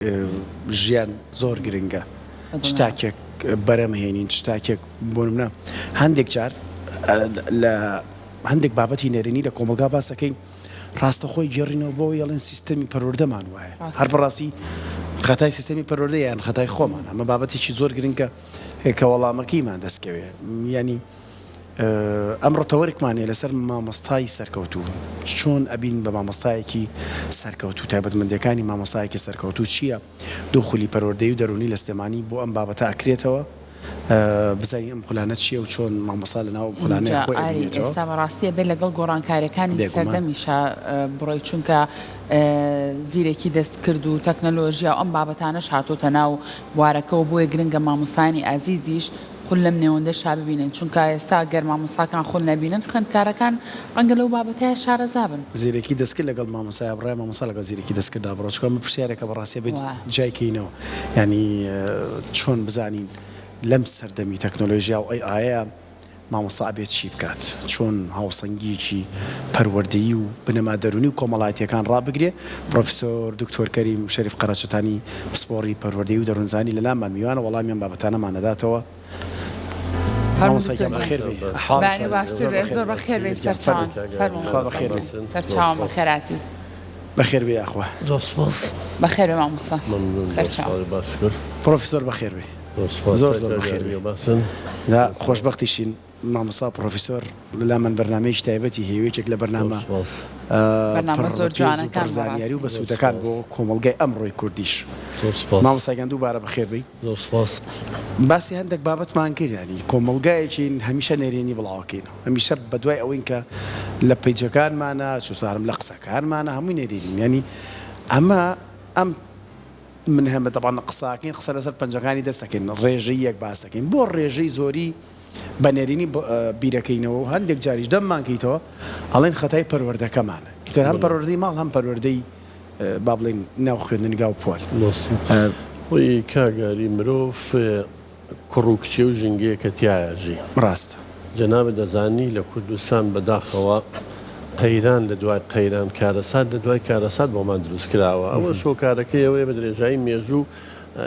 ژیان زۆر گرنگە چ تاکێک بەرەم هێنین چ تاکێک بۆ نمونە هەندێک جار لە هەندێک بابەتی نەرێنی لە کۆمەڵگا باسەکەین ڕاستەخۆی گێڕینەوە بۆ یاڵێن سیستەمی پەروەردەمان وایە هەر بەڕاستی خەتای سیستەمی پەروەردە یان خەتای خۆمان ئەمە بابەتێکی زۆر گرنگە کە وەڵامەکەیمان دەستکەوێ ینی ئەمڕۆ تەوەرێکمان هەیە لەسەر مامۆستای سەرکەوتوو، چۆن ئەبین بە مامۆستایەکی سەرکەوتوو، تایبەتمەندیەکانی مامۆستایەکی سەرکەوتوو چییە، دوو خولی پەروەردەیی و دەروونی لە سلێمانی بۆ ئەم بابەتە ئەکرێتەوە، بزانین ئەم خولانە چییە و چۆن مامۆستا لەناو ئەم خولانەیە جا خۆی ئاری ئەبینێتەوە. ئێستا بەڕاستی ئەبێ لەگەڵ گۆڕانکاریەکانی بێگومان. سەردەمیشا بڕۆی چونکە زیرەکی دەستکرد و تەکنەلۆژیا و ئەم بابەتانەش هاتۆتە ناو بوارەکەوە بۆیە گرنگە مامۆستایانی ئازیزیش خول لەم نێوەندەشا ببینن، چونکە ئێستا گەر مامۆستاکان خول نەبینن خوێندکارەکان ڕەنگە لەو بابەتەیا شارەزا بن. زیرەکی دەستکرد لەگەڵ مامۆستایا بڕۆ یا مامۆستا لەگەڵ زیرەکی دەستکردا بڕۆ؟ چونکە ئەمە پرسیارێکە بەڕاستی ئەبێت جیای کەینەوە یانی چۆن بزانین لەم سەردەمی تەکنۆلۆژیا و ئەی ئایە مامۆستا ئەبێت چی بکات؟ چۆن هاوسەنگییەکی پەروەردەیی و بنەما دەروونی و کۆمەڵایەتییەکان ڕابگرێ؟ پرۆفیسۆر دکتۆر کەریم شەریف قەرەچەتانی پسپۆڕی پەروەردەیی و دەروونزانی لە لامان میوانە وەڵامی ئەم بابەتانەمان ئەداتەوە. فەرموو مامۆستا دکتۆر گیان گیان. بەخێر بێی. ئەحواڵت بەیانی چۆنە؟ باشتر زۆر بێ. بەخێر زۆر بێی. بەخێر بێی دکتۆر گیان سەرچاوان. فەرموو. فەرموو خوا مامۆستا بەخێر بێی. سەرچاوان بەخێرهاتی. بەخێر بێی یاخوا. زۆر سوپاس. بەخێر بێ مامۆستا. مەمنون زۆر سەرچاوان. سوپاس باش کرد. پرۆفیسۆر بەخێر بێی. زۆر زۆر بەخێر بێی. خۆشبەختیشین مامۆستا پڕۆفیسۆر لەلامان بەرنامەیەکی تایبەتی هەیە و یەکێک لە بەرنامە پڕ بەپێز و پڕ زانیاری و بەسوودەکان بۆ کۆمەڵگای ئەمڕۆی کوردیش. مامۆستا گیان دووبارە بەخێر بێی. باسی هەندێک بابەتمان کرد یانی کۆمەڵگایەکین هەمیشە نەرێنی بڵاوەکەینەوە هەمیشە بەدوای ئەوەین کە لە پەیجەکانمانە چوزانم لە قسەکانمانە هەمووی نەرێنین یانی ئەمە ئەم من هەمە تەبعەن قساکەین قسە لەسەر پەنجەکانی دەست دەکەین ڕێژەی یەک باس دەکەین بۆ ڕێژەی زۆری بە نەرێنی بیرەکەینەوە و هەندێک جاریش دەممان کەیتەوە ئەڵێن خەتای پەروەردەکەمانە ئیتر هەم پەروەردەی ماڵ هەم پەروەردەی با بڵێین ناو خوێندنگا و پۆل. خۆی کاک ئاری مرۆڤ کوڕ و کچێ و ژینگەیە کە تیایا ژی. ڕاستە. جەنابت دەزانی لە کوردستان بە داخەوە قەیران لە دوای قەیران کارەسات لە دوای کارەسات بۆمان دروست کراوە ئەوەش هۆکارەکەی ئەوەیە بە درێژایی مێژوو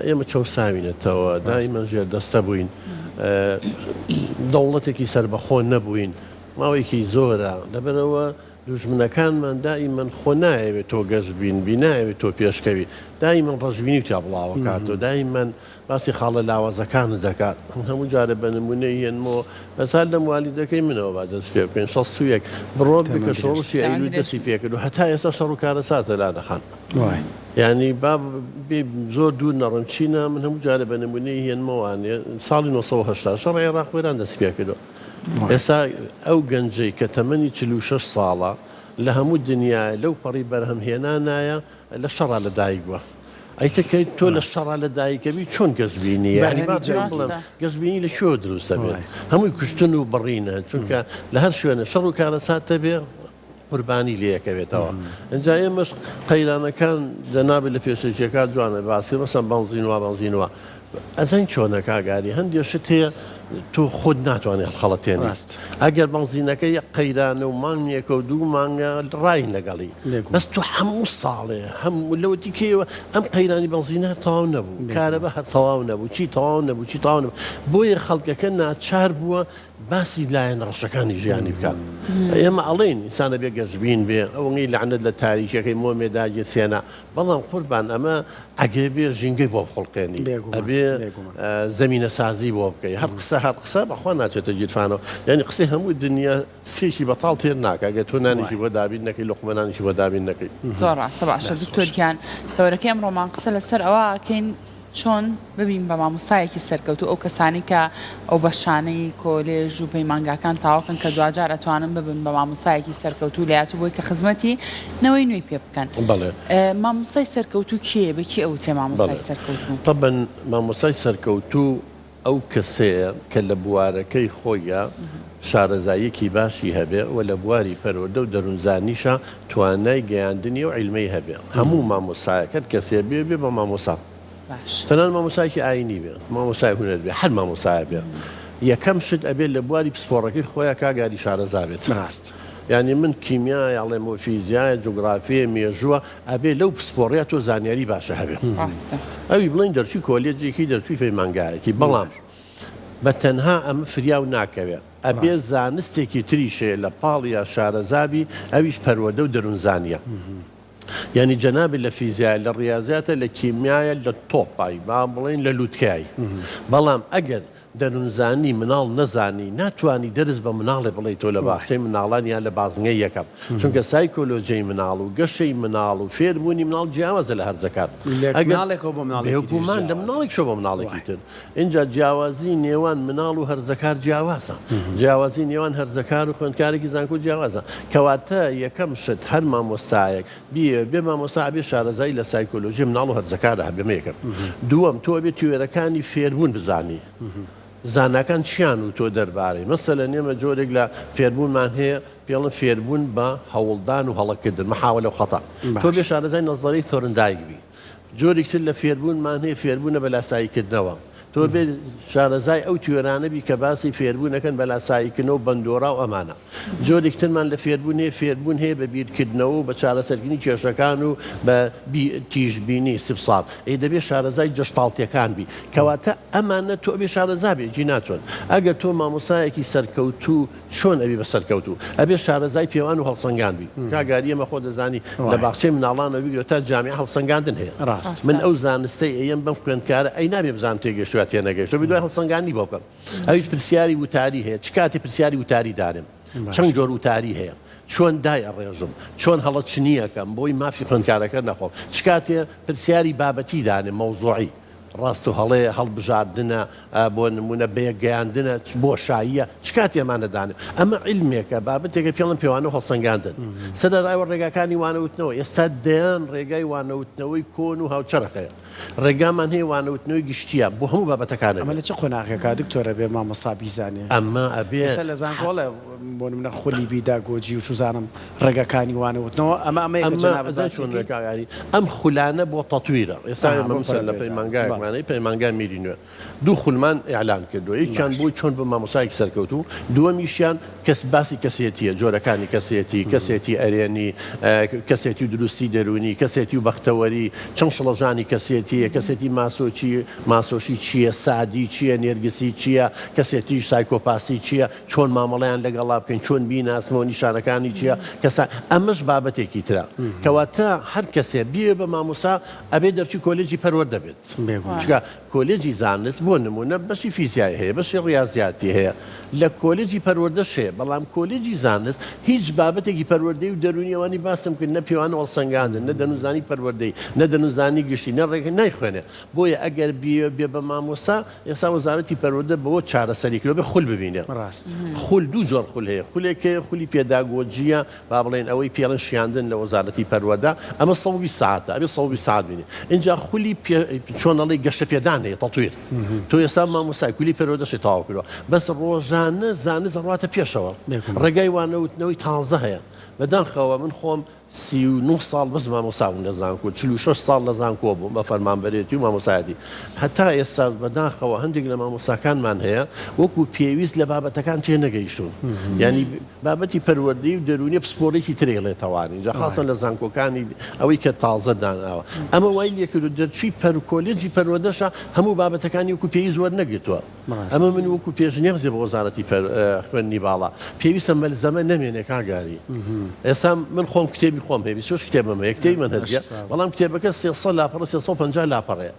ئێمە چەوساوینەتەوە دایمەن ژێردەستە بووین دەوڵەتێکی سەربەخۆ نەبووین ماوەیەکی زۆرە لەبەرئەوە دوژمنەکانمان دائیمەن خۆ نایەوێت تۆ گەشبین بی نایەوێت تۆ پێشکەوی دائیمەن ڕەشبینی تیا بڵاوەکاتەوە دائیمەن باسی خاڵە لاوازەکانت دەکات هەموو جارێ بە نمونەی هێنمەوە بەس هەر لەم والیدەکەی منەوە با دەست پێ بکەین 61 بڕۆ بکە شۆڕشی ئەیلول دەستی پێکرد و هەتا ئێستا شەڕ و کارەساتە لانەخان یانی با بێ زۆر دوور نەڕۆم چینە من هەموو جارێ بە نمونەی هێنمەوانێ ساڵی 1970 شەڕی عێراق و ئێران دەستی پێکردووە ئێستا ئەو گەنجەی کە تەمەنی 46 ساڵە لە هەموو دنیایە لەو پەڕی بەرهەمهێنانایە لە شەڕا لە دایک بووە ئەی تکەی تۆ لە شەڕا لە دایکەبی چۆن گەشبینی یانی با پێم بڵێم گەشبینی لە کوێوە دروست دەبێت هەمووی کوشتن و بڕینە چونکە لە هەر شوێنە شەڕ و کارەسات دەبێ قوربانی لێ ئەکەوێتەوە ئینجا ئێمەش قەیرانەکان جەنابت لە پێشەکیەکە جوانە باسی مەسەن بەنزین وا بەنزین وا ئەزانی چۆنە کاک ئاری هەندێ شت هەیە تۆ خۆت ناتوانێ هەڵخەڵەتێنی ڕاست. ئەگەر بەنزینەکە یەک قەیرانە و مانگێکە و دوو مانگە ڕاین لەگەڵی بەس تۆ هەموو ساڵێ هەموو لەوەتی کەیەوە ئەم قەیرانی بەنزینە هەر تەواو نەبوو کارەبا هەر تەواو نەبوو چی تەواو نەبوو چی تەواو نەبوو بۆیە خەڵکەکە ناچار بووە باسی لایەنە ڕەشەکانی ژیانی بکات ئێمە ئەڵێین ئینسان ئەبێ گەشبین بێ ئەوەی لەعنەت لە تاریکیەکەی مۆمێ داگیرسێنە بەڵام قوربان ئەمە ئەگێ بێ ژینگەی بۆ بخوڵقێنی ئەبێ زەمینە سازی بۆ بکەی هەر قسە هەر قسە بەخوا ناچێتە گیرفانەوە یعنی قسەی هەموو دنیا سێکی بەتاڵ تێر ناکە گەر تۆ نانێکی بۆ دابین نەکەی لوقمە نانێکی بۆ دابین نەکەی. زۆر ڕاستە باشە دکتۆر گیان تەوەرەکەی ئەمڕۆمان قسە لەسەر ئەوە ئەکەین چۆن ببین بە مامۆستایەکی سەرکەوتوو ئەو کەسانەی کە ئەو بەشانەی کۆلێژ و پەیمانگاکان تەواوکەن کە دواجار ئەتوانن ببن بە مامۆستایەکی سەرکەوتوو لێهاتوو بۆی کە خزمەتی نەوەی نوێی پێ بکەن بەڵێ. مامۆستای سەرکەوتوو کێیە؟ بە کێ ئەوترێ مامۆستای بەڵێ سەرکەوتوو؟ تەبەن مامۆستای سەرکەوتوو ئەو کەسەیە کە لە بوارەکەی خۆیا شارەزاییەکی باشی هەبێ و لە بواری پەروەردە و دەروونزانیشا توانای گەیاندنی ئەو عیلمەی هەبێ. هەموو مامۆستایەک هەر کەسێ بێ بێ بە مامۆستا. تەنانەت مامۆستایەکی ئایینی بێ، مامۆستای هونەر بێ، هەر مامۆستایە بێ یەکەم شت ئەبێ لە بواری پسپۆڕەکەی خۆیا کاک ئاری شارەزا بێت. ڕاست. یانی من کیمیایە ئەڵێم و فیزیایە جوگرافیە مێژووە ئەبێ لەو پسپۆڕیە تۆ زانیاری باشە هەبێ ڕاستە. ئەوی بڵێین دەرچووی کۆلێجێکی دەرچووی پەیمانگایەکی بەڵام بە تەنها ئەمە فریاو ناکەوێ ئەبێ ڕاستە. زانستێکی تریش هەیە لە پاڵیا شارەزابی ئەویش پەروەردە و دەروونزانیە. یانی جەنابت لە فیزیایە لە ڕیازیاتە لە کیمیایە لە تۆپای با بڵێین لە لوتکەی بەڵام ئەگەر دەرونزانی مناڵ نەزانی ناتوانی دەرس بە مناڵێ بڵێیتەوە لە باخچەی مناڵان یان لە بازنەی یەکەم چونکە سایکۆلۆجیی مناڵ و گەشەی مناڵ و فێربوونی مناڵ جیاوازە لە هەرزەکار لە ئەگەر مناڵێکەوە بۆ مناڵێکی تریش بێگومان لە جیاوازە مناڵێکیشەوە بۆ مناڵێکی وایە. تر ئینجا جیاوازی نێوان مناڵ و هەرزەکار جیاوازە جیاوازی نێوان هەرزەکار و خوێندکارێکی زانکۆ جیاوازە کەواتە یەکەم شت هەر مامۆستایەک بیەوێ بێ مامۆستا ئەبێ شارەزایی لە سایکۆلۆژی مناڵ و هەرزەکارا هەبێ ئەمە یەکەم دووەم تۆ ئەبێ تیۆرەکانی فێربوون بزانی زاناکان چیان وتووە دەربارەی مەسەلەن ئێمە جۆرێک لە فێربوونمان هەیە پێڵن فێربوون بە هەوڵدان و هەڵەکردن محاولە و خطا تۆ بێ باشە. شارەزای نەزەری ثۆرندایک بی جۆرێکی تر لە فێربوونمان هەیە فێربوونە بە لاساییکردنەوە. تۆ بێ شارەزای ئەو تیۆرانە بی کە باسی فێربوون ئەکەن بە لاساییکردنەوە و بەندۆرا و ئەمانە. جۆرێکی ترمان لە فێربوون هەیە فێربوون هەیە بە بیرکردنەوە و بە چارەسەرکردنی کێشەکان و بە تیژبینی، استبصار. ئەی دەبێ شارەزای جەشتاڵتیەکان بی. کەواتە ئەمانە تۆ ئەبێ شارەزا بی گینا چۆن ئەگەر تۆ مامۆستایەکی سەرکەوتوو چۆن ئەبی بە سەرکەوتوو؟ ئەبێ شارەزای پێوان و هەڵسەنگاند بی. کاک گاری ئێمە خۆت دەزانی لە باخچەی مناڵانەوە بیگرە تا جامیعە هەڵسەنگاندن هەیە. من ئەو زانستەی ئەیەم بەم خوێندکارە ئەی نابێ بزانم تێگەیشتووە یا تێنەگەیشتووە ئەبێ دوای هەڵسەنگاندنی بۆ بکەم. ئەویش پرسیاری وتاری هەیە. چ کاتێ پرسیاری وتاری دانێم؟ چەند جۆر وتاری هەیە؟ چۆن دایئەڕێژم؟ چۆن هەڵەچنی ئەکەم بۆی مافی خوێندکارەکە نەخۆم؟ چ کاتێ پرسیاری بابەتی دانێم، مەوزوعی؟ ڕاست و هەڵەیە، هەڵبژاردنە، بۆ نموونە بەیەک گەیاندنە، بۆشاییە، چ کاتێ ئەمانە دانێ؟ ئەمە عیلمێکە، بابەتێکە پێڵێن پێوانە و هەڵسەنگاندن. سەرەڕای ئەوە ڕێگاکانی وانەوتنەوە، ئێستا دەیان ڕێگای وانەوتنەوەی کۆن و هاوچەرخ هەیە. ڕێگامان هەیە وانەوتنەوەی گشتییە، بۆ هەموو بابەتەکان ئەمە ئەبێ. لە چ قۆناغێکا دکتۆر ئەبێ مامۆستا بیزانێ؟ ئەمە ئەبێ. ئێستا لە زانکۆ ئەڵێ بۆ نموونە خولی بیداگۆجی و چوزانم ڕێگاکانی وانەوتنەوە، ئەمە ئەمەیە کە ئەمە جەنابت ئەزانی باسی چۆن ئەکەی؟ کاک ئاری، ئەم خولانە بۆ تەتویرە، ئێستا ئەها ئێمە بۆ مەسەلەن لە پەرەپێدان، بەڵێ. پەیمانگایەکمان هەیە، پەیمانگای میری نوێ، دوو خولمان ئیعلان کردووە، یەکیان باش. بۆی چۆن ببم مامۆستایەکی سەرکەوتوو، دووەمیشیان کەس باسی کەسێتییە، جۆرەکانی کەسێتی، کەسێتی ئەرێنی، کەسێتی و دروستی دەروونی، کەسێتی و بەختەوەری، چەند شڵەژانی کەسێتییە، کەسێتی ماسۆچی، ماسۆشی چییە، سادی چییە، نێرگسی چییە، کەسێتی سایکۆپاسی چییە، چۆن مامەڵەیان لەگەڵا بکەین، چۆن بیناسمەوە، نیشانەکانی چییە، کەسا ئەمەش بابەتێکی ترە. کەواتە هەر کەسێ بیەوێ بە مامۆستا ئەبێ دەرچووی کۆلێجی پەروەردە بێت. چونکە کۆلێجی زانست بۆ نموونە بەشی فیزیای هەیە، بەشی ڕیازیاتی هەیە، لە کۆلێجی پەروەردەش هەیە، بەڵام کۆلێجی زانست هیچ بابەتێکی پەروەردەیی و دەروونی ئەوانەی باسم کرد نە پێوانە هەڵسەنگاندن، نە دەروونزانی پەروەردەیی، نە دەروونزانی گشتی، نە ڕێک نایخوێنێ. بۆیە ئەگەر بیەوێ بێ بە مامۆستا ئێستا وەزارەتی پەروەردە بەوە چارەسەری کردوە بێ خول ببینێ. ڕاست. خول دوو جۆر خول هەیە، خولێک هەیە خولی پێداگۆجیە با بڵێین ئەوەی پێڵێن شیاندن لە وەزارەتی پەروەردە ئەمە 120 سەعاتە ئەبێ 120 سەعات بینێ. ئینجا خولی پێ چۆن ئەڵێی گەشەپێدان هەیە تطویر. تۆ ئێستا مامۆستای کولی پەروەردەشی تەواو کردوە بەس ڕۆژانە زانست ئەڕواتە پێشەوە. بێگومان. ڕێگای وانەوتنەوەی تازە هەیە. بەداخەوە من خۆم 39 ساڵ بەس مامۆستا بووم لە زانکۆ، 46 ساڵ لە زانکۆ بووم بە فەرمانبەرێتی و مامۆستایەتی. هەتا ئێستاش بەداخەوە هەندێک لە مامۆستاکانمان هەیە وەکو پێویست لە بابەتەکان تێنەگەیشتوون. یانی بابەتی پەروەردەیی و دەروونی پسپۆڕێکی تر ئەیڵێتەوانی، جا خاسەن لە زانکۆکانی ئەوەی کە تازە دانراوە. ئەمە وای لێکردووە دەرچووی پەر کۆلێجی پەروەردەشە هەموو بابەتەکانی وەکو پێویست وەرنەگرتووە. ئەمە من وەکو پێشنیازێ بۆ وەزارەتی خوێندنی باڵا پێویستە مەلزەمە نەمێنێ کاک گاری ئێستا من خۆم کتێبی خۆم هەیە 26 کتێبم هەیە کتێبی مەنهەجیە بەڵام کتێبەکە 300 لاپەڕە 350 لاپەڕەیە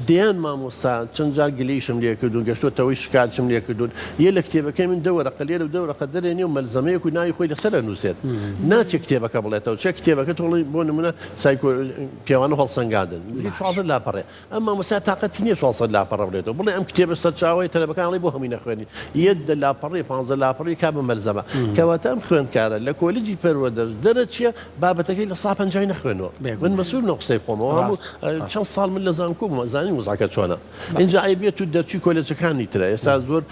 دەیان مامۆستا چەند جار گلەیشم لێ کردوون گەشتۆتەوەی شکاتشم لێ کردوون یە لە کتێبەکەی من دە وەرەقە لێرە و دە وەرەقە دەرێنێ و مەلزەمەیەک و ناوی خۆی لەسەر ئەنووسێت ناچێ کتێبەکە بڵێتەوە چێ کتێبەکە تۆ بۆ نمونە سایکۆ پێوانە هەڵسەنگاندن 14 لاپەڕەیە ئەم مامۆستایە تاقەتی نیە 400 لاپەڕە بڵێتەوە بڵێ ئەم کتێبە سەرچاوەیە تەلەبەکان ئەڵێ بۆ هەمووی نەخوێنی یە دە لاپەڕەی پانزە لاپەڕەی کا بە مەلزەمە کەواتە ئەم خوێندکارە لە کۆلێجی پەروەردەش دەرەچیە بابەتەکەی لە سا پەنجای نەخوێنەوە من مەسئولم لەم قسەی خۆمەوە هەموو چەند ساڵ من لە زانکۆ بووم ئەزانین وەزعەکە چۆنە ئینجا ئەی بێت و دەرچووی کۆلێجەکانی ترە ئێستا زۆر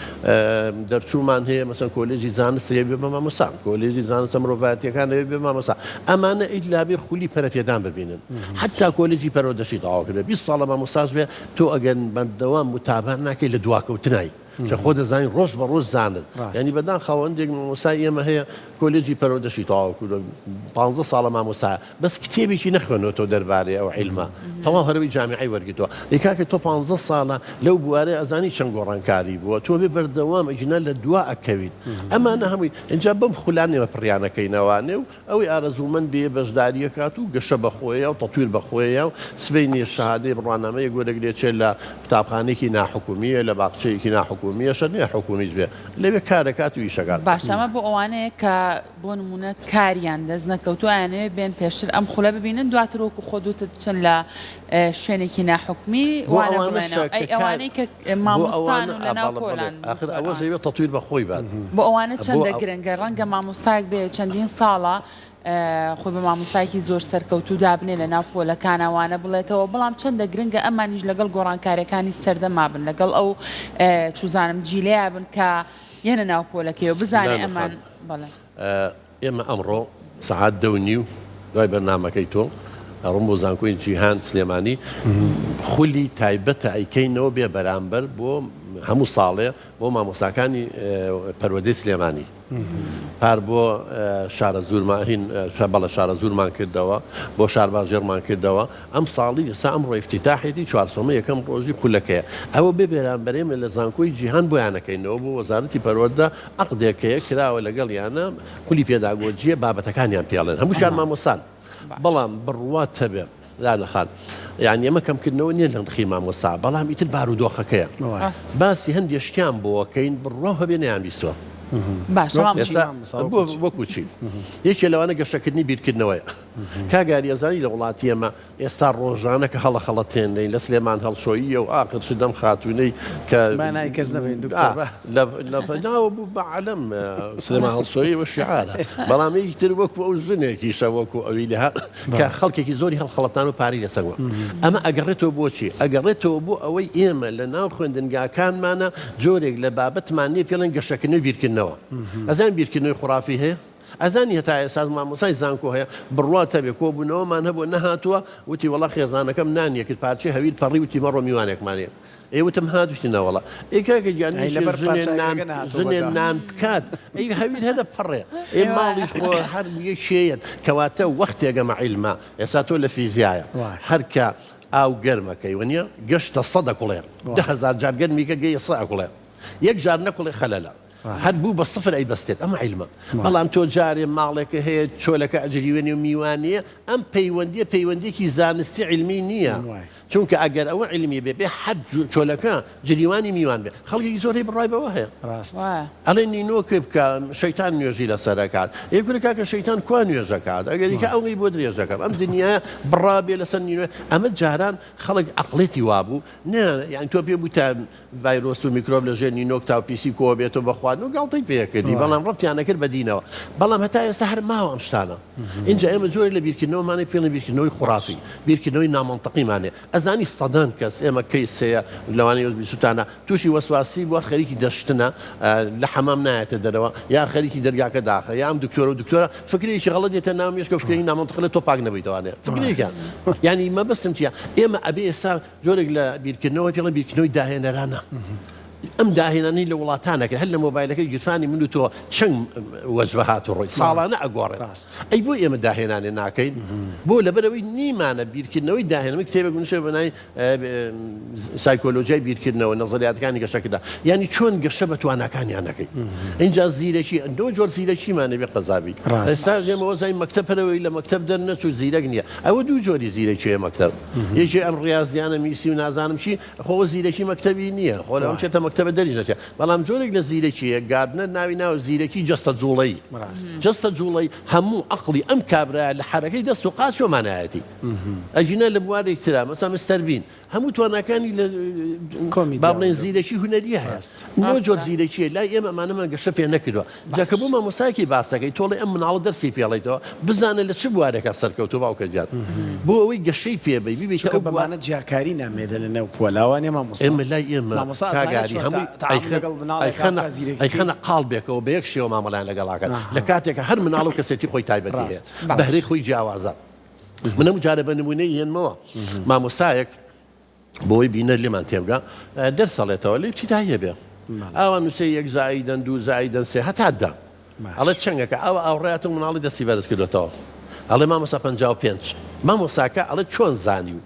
دەرچوومان هەیە مەسەن کۆلێجی زانست هەیە بێ بە مامۆستا کۆلێجی زانستە مرۆڤایەتیەکان هەیە بێ مامۆستا ئەمانە ئیلا بێ خولی پەرەپێدان ببینن حتا کۆلێجی پەروەردەشی تەواو کردبێ 20 ساڵە مامۆستاش بێ تۆ ئەگەر بەردەوام متابع ناکەی لە دواکەوتنای. کە خۆ دەزانین ڕۆژ بە ڕۆژ زانست یانی بەداخەوە هەندێک مامۆستای ئێمە هەیە کۆلێجی پەروەردەشی تەواو کردووە پانزە ساڵە مامۆستایە بەس کتێبێکی نەخوێندوەتەوە دەربارەی ئەو عیلمە تەواو هەرەوەی جامیعەی وەرگرتووە ئەی کاکە تۆ پانزە ساڵە لەو بوارەی ئەزانی چەند گۆڕانکاری بووە تۆ بێ بەردەوام ئەگینا لە دوا ئەکەویت ئەمانە هەمووی ئینجا بەم خولانە ئێمە پڕیانەکەینەوانێ و ئەوەی ئارەزوومەند بێ بەشداری ئەکات و گەشە بە خۆیە و تەتویر بە خۆیە و سبەینێ شەهادەی بڕوانامەیەک وەرەگرێ چێ لە قوتابخانەیەکی ناحکومییە لە باخچەیەکی ناحکومییە شەرت نییە حکومیش بێ لەوێ کار ئەکات و ئیش ئەکات. باشە ئەمە بۆ ئەوانەیە کە بۆ نموونە کاریان دەست نەکەوتووە ئەیانەوێ بێن پێشتر ئەم خولە ببینن دواتر وەکو خۆت وتت بچن لە شوێنێکی ناحکومی بۆ وانە ئەوانەشە بڵێنەوە کە ئەی کار ئەوانەی کە بۆ مامۆستان ئەوانە و ئا لەناو بەڵێ بەڵێ پۆلان ئاخر دکتۆر ئەوەش ئا. ئەیوێ تەتویر بە خۆی بات بۆ ئەوانە بۆ چەندە ئەو. گرنگە ڕەنگە مامۆستایەک بێ چەندین ساڵە خۆی بە مامۆستایەکی زۆر سەرکەوتوو دابنێ لە ناو پۆلەکانا وانە بڵێتەوە بەڵام چەندە گرنگە ئەمانیش لەگەڵ گۆڕانکاریەکانی سەردەما بن لەگەڵ ئەو چوزانم جیلەیا بن کە یەنە ناو پۆلەکەیەوە بزانێ لانە ئەمان خان بەڵێ. ئێمە ئەمڕۆ سەعات دە و نیو دوای بەرنامەکەی تۆ ئەڕۆم بۆ زانکۆی جیهان سلێمانی خولی تایبەتە ئەیکەینەوە بێ بەرامبەر بۆ هەموو ساڵێ بۆ مامۆستاکانی پەروەردەی سلێمانی پار بۆ شارەزوورمان هین بەڵێ شارەزوورمان کردەوە بۆ شارباژێڕمان کردەوە ئەم ساڵی ئێستا ئەمڕۆ ئیفتیتاحێتی چوارسەمە یەکەم ڕۆژی خولەکەیە ئەوە بێ بەرامبەر ئێمە لە زانکۆی جیهان بۆیانەکەینەوە بۆ وەزارەتی پەروەردە عەقدێک هەیە کراوە لەگەڵیانە خولی پێداگۆجیە بابەتەکانیان پێڵێن هەمووشیان مامۆستان بەڵام بڕوات هەبێ لانە خان یانی ئەمە کەمکردنەوە نییە لە نرخی مامۆستا بەڵام ئیتر بارودۆخەکەیە باسی هەندێ شتیان بۆکەین بڕوا هەبێ نەیان بیستوە وەکو چی یەکێ لەوانە گەشەکردنی بیرکردنەوەیە کاک ئاری ئەزانی لە وڵاتی ئێمە ئێستا ڕۆژانە کە هەڵەخەڵەتێنرێین لە سلێمان هەڵشۆییە و ئاخر چ دەم خاتوونەی کە با ناوی کەس نەبەین دکتۆر با. لە لە ناوە بوو بە عەلەم سلێمان هەڵشۆیی وە شیعارە بەڵام یەکی تر وەکو ئەو ژنێکیشە وەکو ئەوی لە کە خەڵکێکی زۆری هەڵخەڵەتان و پارەی لەسەر بووە ئەمە ئەگەڕێتەوە بۆ چی ئەگەڕێتەوە بۆ ئەوەی ئێمە لە ناو خوێندنگاکانمانە جۆرێک لە بابەتمان نییە پێڵێن گەشەکردنەوەی بیرکردنەوە ئەزان بیرکردنەوەی خوڕافی هەیە ئەزانی هەتا ئێستاش مامۆستای زانکۆ هەیە بڕوات هەبێ کۆبوونەوەمان هەبووە نەهاتووە وتی وەڵا خێزانەکەم نانی ئەکرد پارچەی هەویر پەڕی وتی مەڕۆ میوانێکمان هەیە ئێ وتم هات وتی نەوەڵا ئێ کاکە گیان ئەی ویشێ لەبەر ژنێ پارچە نان هەویرەکە نەهاتووە ژنێ بەداخ. نان بکات ئەی هەویر هەر دەپەڕێ ئێ ماڵیش خۆ هەر یەکێیەت کەواتە وەختێک ئەمە عیلمە ئێستا تۆ لە فیزیایە وایە. هەر کە ئاو گەرمەکەی وەنیە گەشتە سەد ئەکوڵێ 10,000 جار گەرمیکە گەیە سە ئەکوڵێ یەک جار نەکوڵێ خەلەلە هەر بوو بە سفر ئەیبەستێت ئەمە عیلمە بەڵام تۆ جارێ ماڵێکە هەیە چۆلەکە ئەجریوێنێ و میوانیە ئەم پەیوەندیە پەیوەندیەکی زانستی عیلمی نییە چونکە ئەگەر ئەوە عیلمی بێ بێ حەد چۆلەکە جریوانی میوان بێ خەڵکێکی زۆر هەیە بڕوای بەوە هەیە ڕاست ئەڵێ نینۆکێ بکە شەیتان نوێژی لەسەر ئەکات ئێ کورە کاکە شەیتان کوا نوێژەکات ئەگەریکە ئەوەی بۆ درێژەکەم ئەم دنیایە بڕا بێ لەسەر نینۆ ئەمە جاران خەڵک عەقڵێتی وابوو نە یان تۆ پێ بووتە ڤایرۆس و میکرۆب لە ژێر نینۆک تا و پیسی کۆ بێتەوە بە خواردن و گاڵتەی پێ ئەکردی بەڵام ڕەبتیان ئەکرد بە دینەوە بەڵام هەتا ئێستا هەر ماوە ئەم شتانە ئینجا ئێمە جۆرێک لە بیرکردنەوەمان هەیە پێڵێن بیرکردنەوەی خوڕافی بیرکردنەوەی نامەنتەقیمان هەیە ئەزانی سەدان کەس ئێمە کەیس هەیە لەوانەیە ئێوەش بیستوتانە تووشی وەسواسی بووە خەریکی دەشتنە لە حەمام نایەتە دەرەوە یا خەریکی دەرگاکە داخە یا ئەم دکتۆرە و دکتۆرە فکرێکی غەڵەت دێتە ناو مێشکە فکرێکی نامەنتەقی لە تۆ پاک نەبوویتەوانێ فکرێکیان یانی مەبەستم چییە ئێمە ئەبێ ئێستا جۆرێک لە بیرکردنەوە پێڵێن بیرکردنەوەی داهێنەرانە. ئەم داهێنانەی لە وڵاتانەکە هەر لە مۆبایلەکەی گیرفانی من و تۆ چەند وەجبە هات و ڕۆی ساڵانە ئەگۆڕێت ئەی بۆ ئێمە داهێنانێ ناکەین بۆ لەبەرەوەی نیمانە بیرکردنەوەی داهێنەوەی کتێبێک بنووسێ بە ناوی سایکۆلۆژیای بیرکردنەوە نەزەریاتەکانی گەشەکردە یانی چۆن گەشە بە تواناکانیان نەکەی ئینجا زیرەکی ئەندۆ جۆر زیرەکیمانە بێ قەزابی ئێستا ئێمە وەزای مەکتەب پەرەوەی لە مەکتەب دەرنەچوو زیرەک نییە ئەوە دوو جۆری زیرەکی هەیە مەکتەب یەکێ ئەم ڕیازیانە میسی و نازانم چی خۆ ئەوە زیرەکی مەکتەبی نییە خۆ لەوە بچێتە مەکتەبە دەریش نەچێت بەڵام جۆرێک لە زیرەکی هەیە گاردنەر ناوی ناوە زیرەکی جەستە جوڵەیی جەستە جوڵەی هەموو عەقڵی ئەم کابرایە لە حەرەکەی دەست و قاچ مانایەتی ئەگینا لە بوارێک ترا مەسا مستەر بین هەموو تواناکانی لە با بڵێن زیرەکی هونەریە هەیە نۆ جۆر زیرەکیە لای ئێمە ئەمانەمان گەشە پێ نەکردووە جا کە بۆ مامۆستایەکی باسەکەی تۆڵێ ئەم مناڵە دەرسی پێڵیتەوە بزانە لە چ بوارێکا سەرکەوتوو باوکە گیان بۆ ئەوەی گەشەی پێ بەی بیبیتە چونکە ئەو بوار بەمانە جیاکاری نامێنێ لە نێو پۆلا وانیە مامۆستا ئێمە لای ئێمە مامۆستا کاک ئەزانێ ئاری چۆن هەمووی تەعامول ئەیخەن لەگەڵ مناڵێکا ئەیخەنە بکا زیرەکیەکەی ئەیخەنە قاڵبێکەوە بە یەک شێوە مامەڵەیان لەگەڵاکەن لە کاتێکا هەر مناڵ و کەسێتی خۆی تایبەتی هەیە ڕاست بەهرەی خۆی جیاوازە من هەموو جارێ بە نموونەی هێنمەوە مامۆستایەک بۆی بینەر لێمان تێبگا دەرس ئەڵێتەوە لە ئیبتیداییە بێ. ئاوا نووسێ یەک زائیدەن دوو زائیدەن سێ هەتا دە. ئەڵێ چەنگەکە ئاوا ئاوڕایەتەوە مناڵی دەستی بەرز کردۆتەوە ئەڵێ مامۆستا 55 مامۆساکە ئەڵێ چۆن زانیو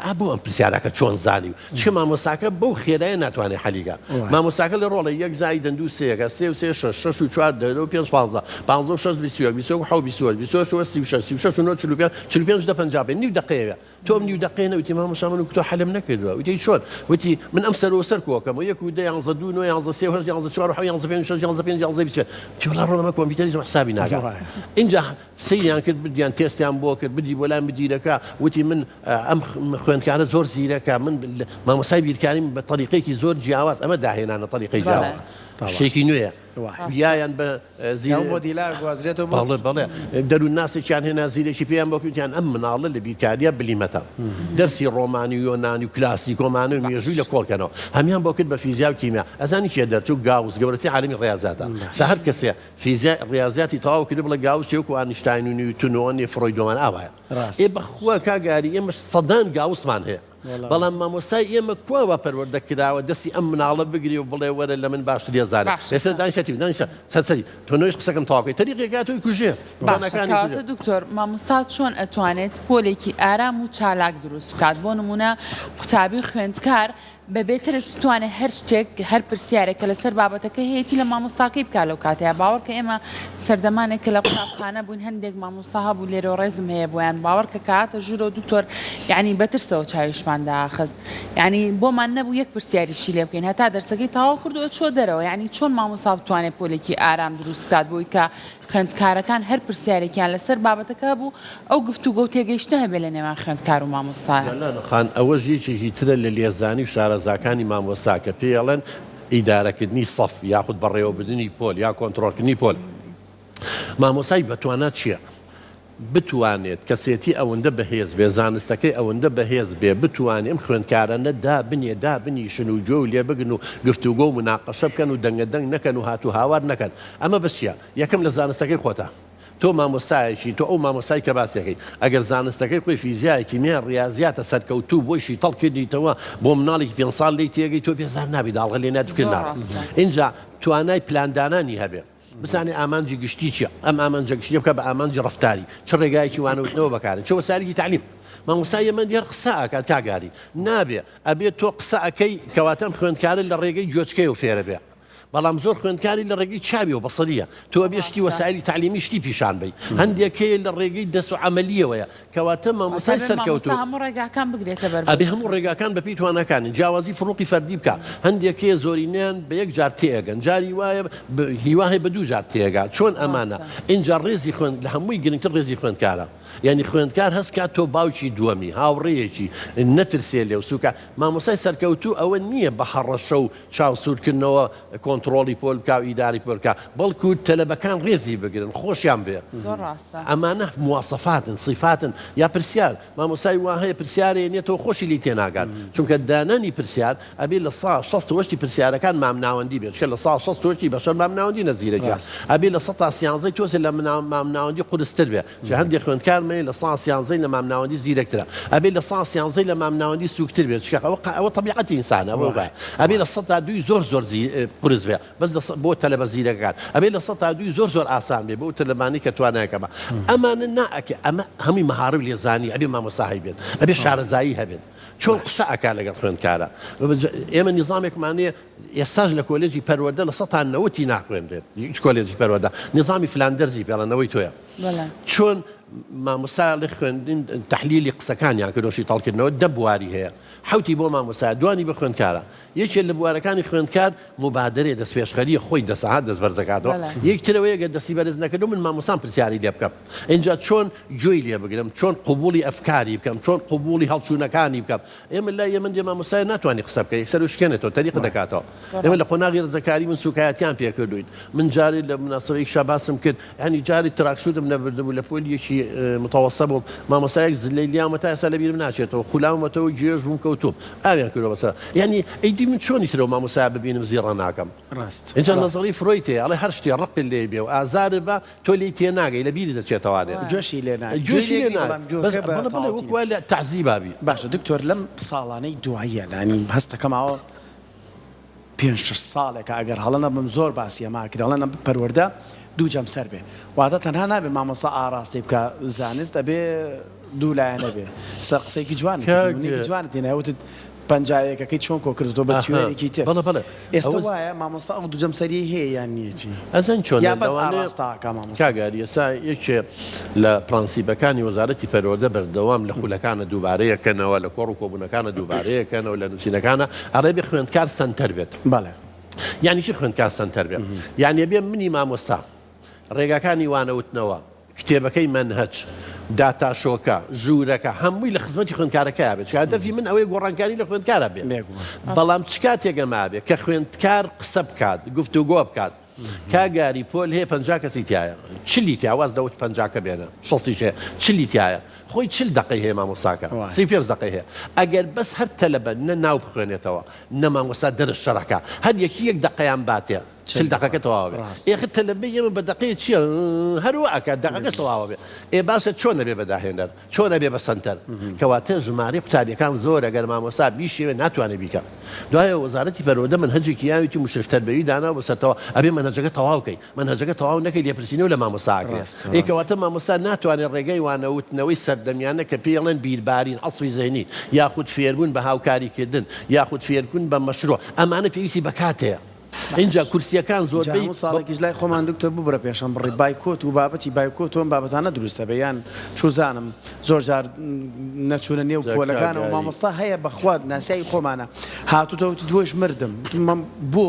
ئا بۆ ئەم پرسیارەکە چۆن زانیو چکە مامۆساکە بەو خێرایە ناتوانێ حەلیکا مامۆساکە لە ڕۆڵێ یەک زایدەن دوو سێیەکە سێ و سێ شەش شەش و چوار دە و پێنج پانزە پانزە و شەش 21 21 و حەوت 28 28 و 36 36 و نۆ 45 45 دە 55 نیو دەقەیەوە تۆ ئەم نیو دەقەیە نەوتی مامۆستا من وکتۆ حەلم نەکردووە وتی چۆن وتی من ئەم سەر و سەر کۆکەم و یەک و دە یانزە دوو نۆ یانزە سێ و هەشت یانزە چوار و حەوت یانزە پێنج شەش یانزە پێنج یانزە بیست وتی وەڵا ڕۆڵە من کۆمپیوتەریشم حسابی ناکا ئینجا سەیریان کرد بردیان تێستیان بۆ کرد بردی بۆ لای مدیرەکە وتی من ئەم خوێندکارە زۆر زیرەکە من مامۆستای بیرکاریم بە تەریقێکی زۆر جیاواز ئەمە داهێنانە تەریقەی جیاواز شتێکی نوێیە یایان بە ئەو مۆدیلە ئەگوازرێتەوە بۆ. بەڵێ بەڵێ دەروونناسێکیان هێنا زیرەکی پێیان بۆ وتیان ئەم مناڵە لە بیرکارییا بلیمەتە دەرسی ڕۆمانی و یۆنانی و کلاسیکۆمانە و مێژووی لە کۆڵ کەنەوە هەمیان بۆ کرد بە فیزیا و کیمیا ئەزانی کێ دەرچوو گاوس گەورەترین عالمی ڕیازیاتە سا هەر کەسێ فیزیا ڕیازیاتی تەواو کرد بڵێ گاوس وەکو ئانیشتاین و نیوتن و ئەنی فرۆیدۆمان ئاوایە ڕاست ئێ بەخوا کاک ئاری ئێمە سەدان گاوسمان هەیە بەڵام مامۆستای ئێمە کوا وا پەروەردە کراوە دەستی ئەم مناڵە بگرێ و بڵێ وەرە لە من باشتر لێزانە باشە ئێستا دانیشە تیپ دانیشە سەر سەری تۆ نۆیش قسەکەم تەواو کەی تەریقێک هاتووی کوژێ باشە تواناکانی کوژێ. کەواتە دکتۆر مامۆستا چۆن ئەتوانێت پۆلێکی ئارام و چالاک دروست بکات بۆ نمونە قوتابی و خوێندکار بەبێ ترس بتوانێت هەر شتێک هەر پرسیارێک کە لەسەر بابەتەکە هەیەتی لە مامۆستاکەی بکات لەو کاتەیا باوەڕکە ئێمە سەردەمانێک کە لە قوتابخانە بووین هەندێک مامۆستا هەبوو لێرەوە ڕێزم هەیە بۆیان باوەڕکە کە هاتە ژوورەوە دکتۆر یانی بەترسەوە چاویشمان داخست یانی بۆمان نەبوو یەک پرسیاریشی لێ بکەین هەتا دەرسەکەی تەواو کرد و چووە دەرەوە یانی چۆن مامۆستا بتوانێت پۆلێکی ئارام دروست بکات بۆی کە خوێندکارەکان هەر پرسیارێکیان لەسەر بابەتەکە هەبوو ئەو گفتوگۆ و تێگەیشتنە هەبێت لە نێوان خوێندکار و مامۆستایان. جەلال خان، ئەوەش یەکێکی ترە لە لێزانی و شارەزاکانی مامۆستا کە پێی ئەڵێن ئیدارەکردنی سەف یاخود بەڕێوەبردنی پۆل یا کۆنترۆڵکردنی پۆل. مامۆستای بەتوانا چییە؟ بتوانێت کەسێتی ئەوەندە بەهێز بێ، زانستەکەی ئەوەندە بەهێز بێ، بتوانێ ئەم خوێندکارانە دابنێ، دابنیشن و گوێ لێ بگرن و گفتوگۆ و موناقەشە بکەن و دەنگە دەنگ نەکەن و هات و هاوار نەکەن. ئەمە بەس چییە؟ یەکەم لە زانستەکەی خۆتە. تۆ مامۆستایەکی، تۆ ئەو مامۆستای کە باسی ئەکەی، ئەگەر زانستەکەی خۆی فیزیا، کیمیا، ڕیازیاتە، سەرکەوتوو بۆی شیتەڵ کردیتەوە، بۆ مناڵێکی پێنج ساڵ لێی تێگەی، تۆ بێزار نابی، داڵغە لێ نایەت و فکر زۆر ناڕۆ. ڕاستە. ئینجا توانای پلاندانانی هەبێ. بزانێ ئامانجی گشتی چیە، ئەم ئامانجە گشتیە بکا بە ئامانجی ڕەفتاری، چ ڕێگایەکی وانەوتنەوە بەکارێ، چ وەسایلێکی تەعلیم. مامۆستای ئێمە دیار قسە ئەکات کاک ئاری، نابێ، ئەبێ تۆ قسە ئەکەی کەواتە ئەم خوێندکارە لە ڕێگەی گوێچکەیەوە فێرە بێ، بەڵام زۆر خوێندکاری لە ڕێگەی چاویەوە بەسەریە، تۆ ئەبێ شتی ڕاستە. وەسایلی تەعلیمی شتی پیشان بەی، هەندێک هەیە لە ڕێگەی دەست و عەمەلیەوەیە، کەواتە واتە مامۆستای ئەبێ مامۆستا سەرکەوتوو. هەموو ڕێگاکان بگرێتە بەر بۆ ئەبێ هەموو ڕێگاکان بەپێی تواناکانی جیاوازی فروقی فەردی بکا هەندێک هەیە زۆرینەیان بە یەک جار تێئەگەن جاری وایە هیوا هەیە بە دوو جار تێئەگا چۆن ئەمانە ڕاستە. ئینجا ڕێزی خوێند لە هەمووی گرنگتر ڕێزی خوێندکارە یانی خوێندکار هەست کا تۆ باوکی دووەمی هاوڕێیەکی نەترسێ لێ و سوکە مامۆستای سەرکەوتوو ئەوە نییە بە هەڕەشە و چاو سوورکردنەوە کۆنتڕۆڵی پۆل بکا و ئیداری پۆل بکا بەڵکو تەلەبەکان ڕێزی بگرن خۆشیان بێ زۆر ڕاستە. ئەمانە مواسەفاتن سیفاتن یا پرسیار مامۆستای وا هەیە پرسیارێ نێتەوە خۆشی لێی تێناگات چونکە دانانی پرسیار ئەبێ لە سا شەست و هەشتی پرسیارەکان مامناوەندی بێت چونکە لە سا شەست و هەشتی بەشەر مامناوەندی نە زیرەکە ڕاست. ئەبێ لە سەتا سیانزەی تۆزێ لە مامناوەندی قورستر بێ چونکە هەندێ خوێندکارم هەیە لە سا سیانزەی لە مامناوەندی زیرەکترە ئەبێ لە سا سیانزەی لە مامناوەندی سووکتر بێت چونکە ئەوە ئەوە تەبیعەتی ئینسانە ئەوە وایە ئەبێ لە سەتا دووی زۆر زۆر قورس بێ بەس لە بۆ تەلەبە زیرەکەکان ئەبێ 2% زۆر زۆر ئاسان بێ بۆ تەلەبانی کە توانایەکەمە ئەمانە نائەکێ ئەمە هەمووی مەهارە و لێزانی ئەبێ مامۆستا هەیبێت ئەبێ شارەزایی هەبێت چۆن قسە ئەکا لەگەڵ خوێندکارە ئێمە نیزامێکمان نییە ئێستاش لە کۆلێجی پەروەردە لە سەتا نەوەتی ناخوێنرێت هیچ کۆلێجی پەروەردە نیزامی فلاندەرزی پێڵەنەوەی تۆیە چۆن مامۆستا لە خوێندن تحلیلی قسەکانیان کردۆ شیتەڵکردنەوە دە بواری هەیە حوتی بۆ مامۆستا دوانی بە خوێندکارە یەکێ لە بوارەکانی خوێندکار موبادەرەیە، دەستپێشخەرییە، خۆی دەست ها دەست بەرز دەکاتەوە، یەک تر ئەوەیە گەر دەستی بەرز نەکردو من مامۆستام پرسیاری لێ بکەم، ئینجا چۆن گوێی لێ بگرم، چۆن قبوڵی ئەفکاری بکەم، چۆن قبوڵی هەڵچوونەکانی بکەم، ئێمە لای ئێمە دێ مامۆستایە ناتوانی قسە بکەی یەکسەر وشکێنێتەوە تەریقت دەکاتەوە، ئێمە لە قۆناغی ڕزەکاری من سوکایەتیان پێ کردووین، من جارێ لە موناسەبەیەکیشا باسم کرد، یانی جارێ تراکسودم نەبردبوو لە پۆلی یەکی متەوەستە بووم، مامۆستایەک زلەی لیامە تا ئێستا لەبیرم ناچێتەوە، خولاومەتەوە گێژ بووم کەوتووم. ئاویان کردوە بەسەر یانی ئیدی من چۆنی ترەو مامۆستایە ببینم زیڕە ناکەم ڕاست ئینجا ڕاست. نەزەری فرۆید هەیە ئەڵێ هەر شتێ ڕقت لێی بێ و ئازارت با تۆ لێی تێناگەی لە بیرت دەچێتەوانێ گوێشی لێ نا گوێی گوێشی لێ لێ گری نا بەڵام بەس گوێکە بە بەڵێ بەڵێ تەواوەتی وەکو وایە نەبی. لە تەعزیبا بی. باشە دکتۆر لەم ساڵانەی دواییە یانی هەستەکەم ئاوا. پێنج شەش ساڵێکە ئەگەر هەڵە نەبم زۆر باسی ئەمە ئەکرێ ئەڵێن پەروەردە دوو جەمسەر بێ واتە تەنها نابێ مامۆستا ئاڕاستەی بکا زانست ئەبێ دوو لایەنە بێ سە قسەیەکی جوانت کرد کاک نمونەیەکی جوانت هێنای وتت پەنجایەکەکەی چۆن کۆ کردەوە بە ئەها تیۆرێکی تر بەڵێ بەڵێ ئێستا ئەوە وایە مامۆستا ئەو دوو جەمسەریەی هەیە یان نیەتی ئەزانی چۆنە یا بەس لەوانەیە ئاڕاستە ئەکا مامۆستا؟ کاک ئاری ئێستا یەکێ لە پرەنسیپەکانی وەزارەتی پەروەردە بەردەوام لە خولەکانە دووبارەیەکەنەوە لە کۆڕ و کۆبوونەکانە دووبارەیەکەنەوە لە نووسینەکانە ئەڵێ بێ خوێندکار سەنتەر بێت. بەڵێ. یانی چی خوێندکار سەنتەر بێ؟ یانی ئەبێ منی مامۆستا ڕێگاکانی وانەوتنەوە، کتێبەکەی مەنهەج، داتاشۆکە، ژوورەکە، هەمووی لە خزمەتی خوێندکارەکەیا بێت، چونکە هەدەفی من ئەوەیە گۆڕانکاری لە خوێندکارا بێ. بێگومان. بەڵام چ کاتێک ئەمە ئەبێ؟ کە خوێندکار قسە بکات، گفتوگۆ بکات. کاک گاری پۆل هەیە 50 کەسی تیایە، چلی تیا، واز لەوە پەنجاکە بێنە، شەستیش هەیە، چلی تیایە، خۆی 40 دەقەی هەیە مامۆستاکە، 35 دەقەی هەیە. ئەگەر بەس هەر تەلەبە نە ناو بخوێنێتەوە، نە مامۆستا دەرس شەرح کا، هەر یەکی یەک دەقەیان باتێ، 40 دەقەکە تەواو ئەبێ. ئێ خ تەلەبەی ئێمە بە دەقەیە چییە هەر وا ئەکات دەقەکەش تەواو ئەبێ. ئێ باشە چۆن ئەبێ بە داهێنەر؟ چۆن ئەبێ بە سەنتەر؟ کەواتە ژمارەی قوتابیەکان زۆرە گەر مامۆستا بیشیەوێ ناتوانێ بیکا. دوایەوە وەزارەتی پەروەردە مەنهەجێکی یاویتی موشرف تەربەوی داناوە بە سەرتەوە ئەبێ مەنهەجەکە تەواو کەی. مەنهەجەکە تەواو نەکەی لێپرسینەوە لە مامۆستا ئەکرێ. ئێ کەواتە مامۆستا ناتوانێ ڕێگای وانەوتنەوەی سەردەمیانە کە پێی ئەڵێن بیربارین، عەسفی زهنی، یاخود فێربوون بە هاوکاریکردن، یاخود فێربوون بە مەشروع، ئەمانە پێویستی بە کات هەیە. ئینجا کورسیەکان جا زۆربەی هەموو ساڵێکیش لای خۆمان دکتۆر ببورە پێشم بڕی بایکۆت و بابەتی بایکۆت و ئەم بابەتانە دروست ئەبێ یان چوزانم زۆر جار نەچوونە نێو جا کاک پۆلەکانەوە ئاری. مامۆستا هەیە بەخوا ناسیاوی خۆمانە هاتووتە وتی دووەش مردم وتم بۆ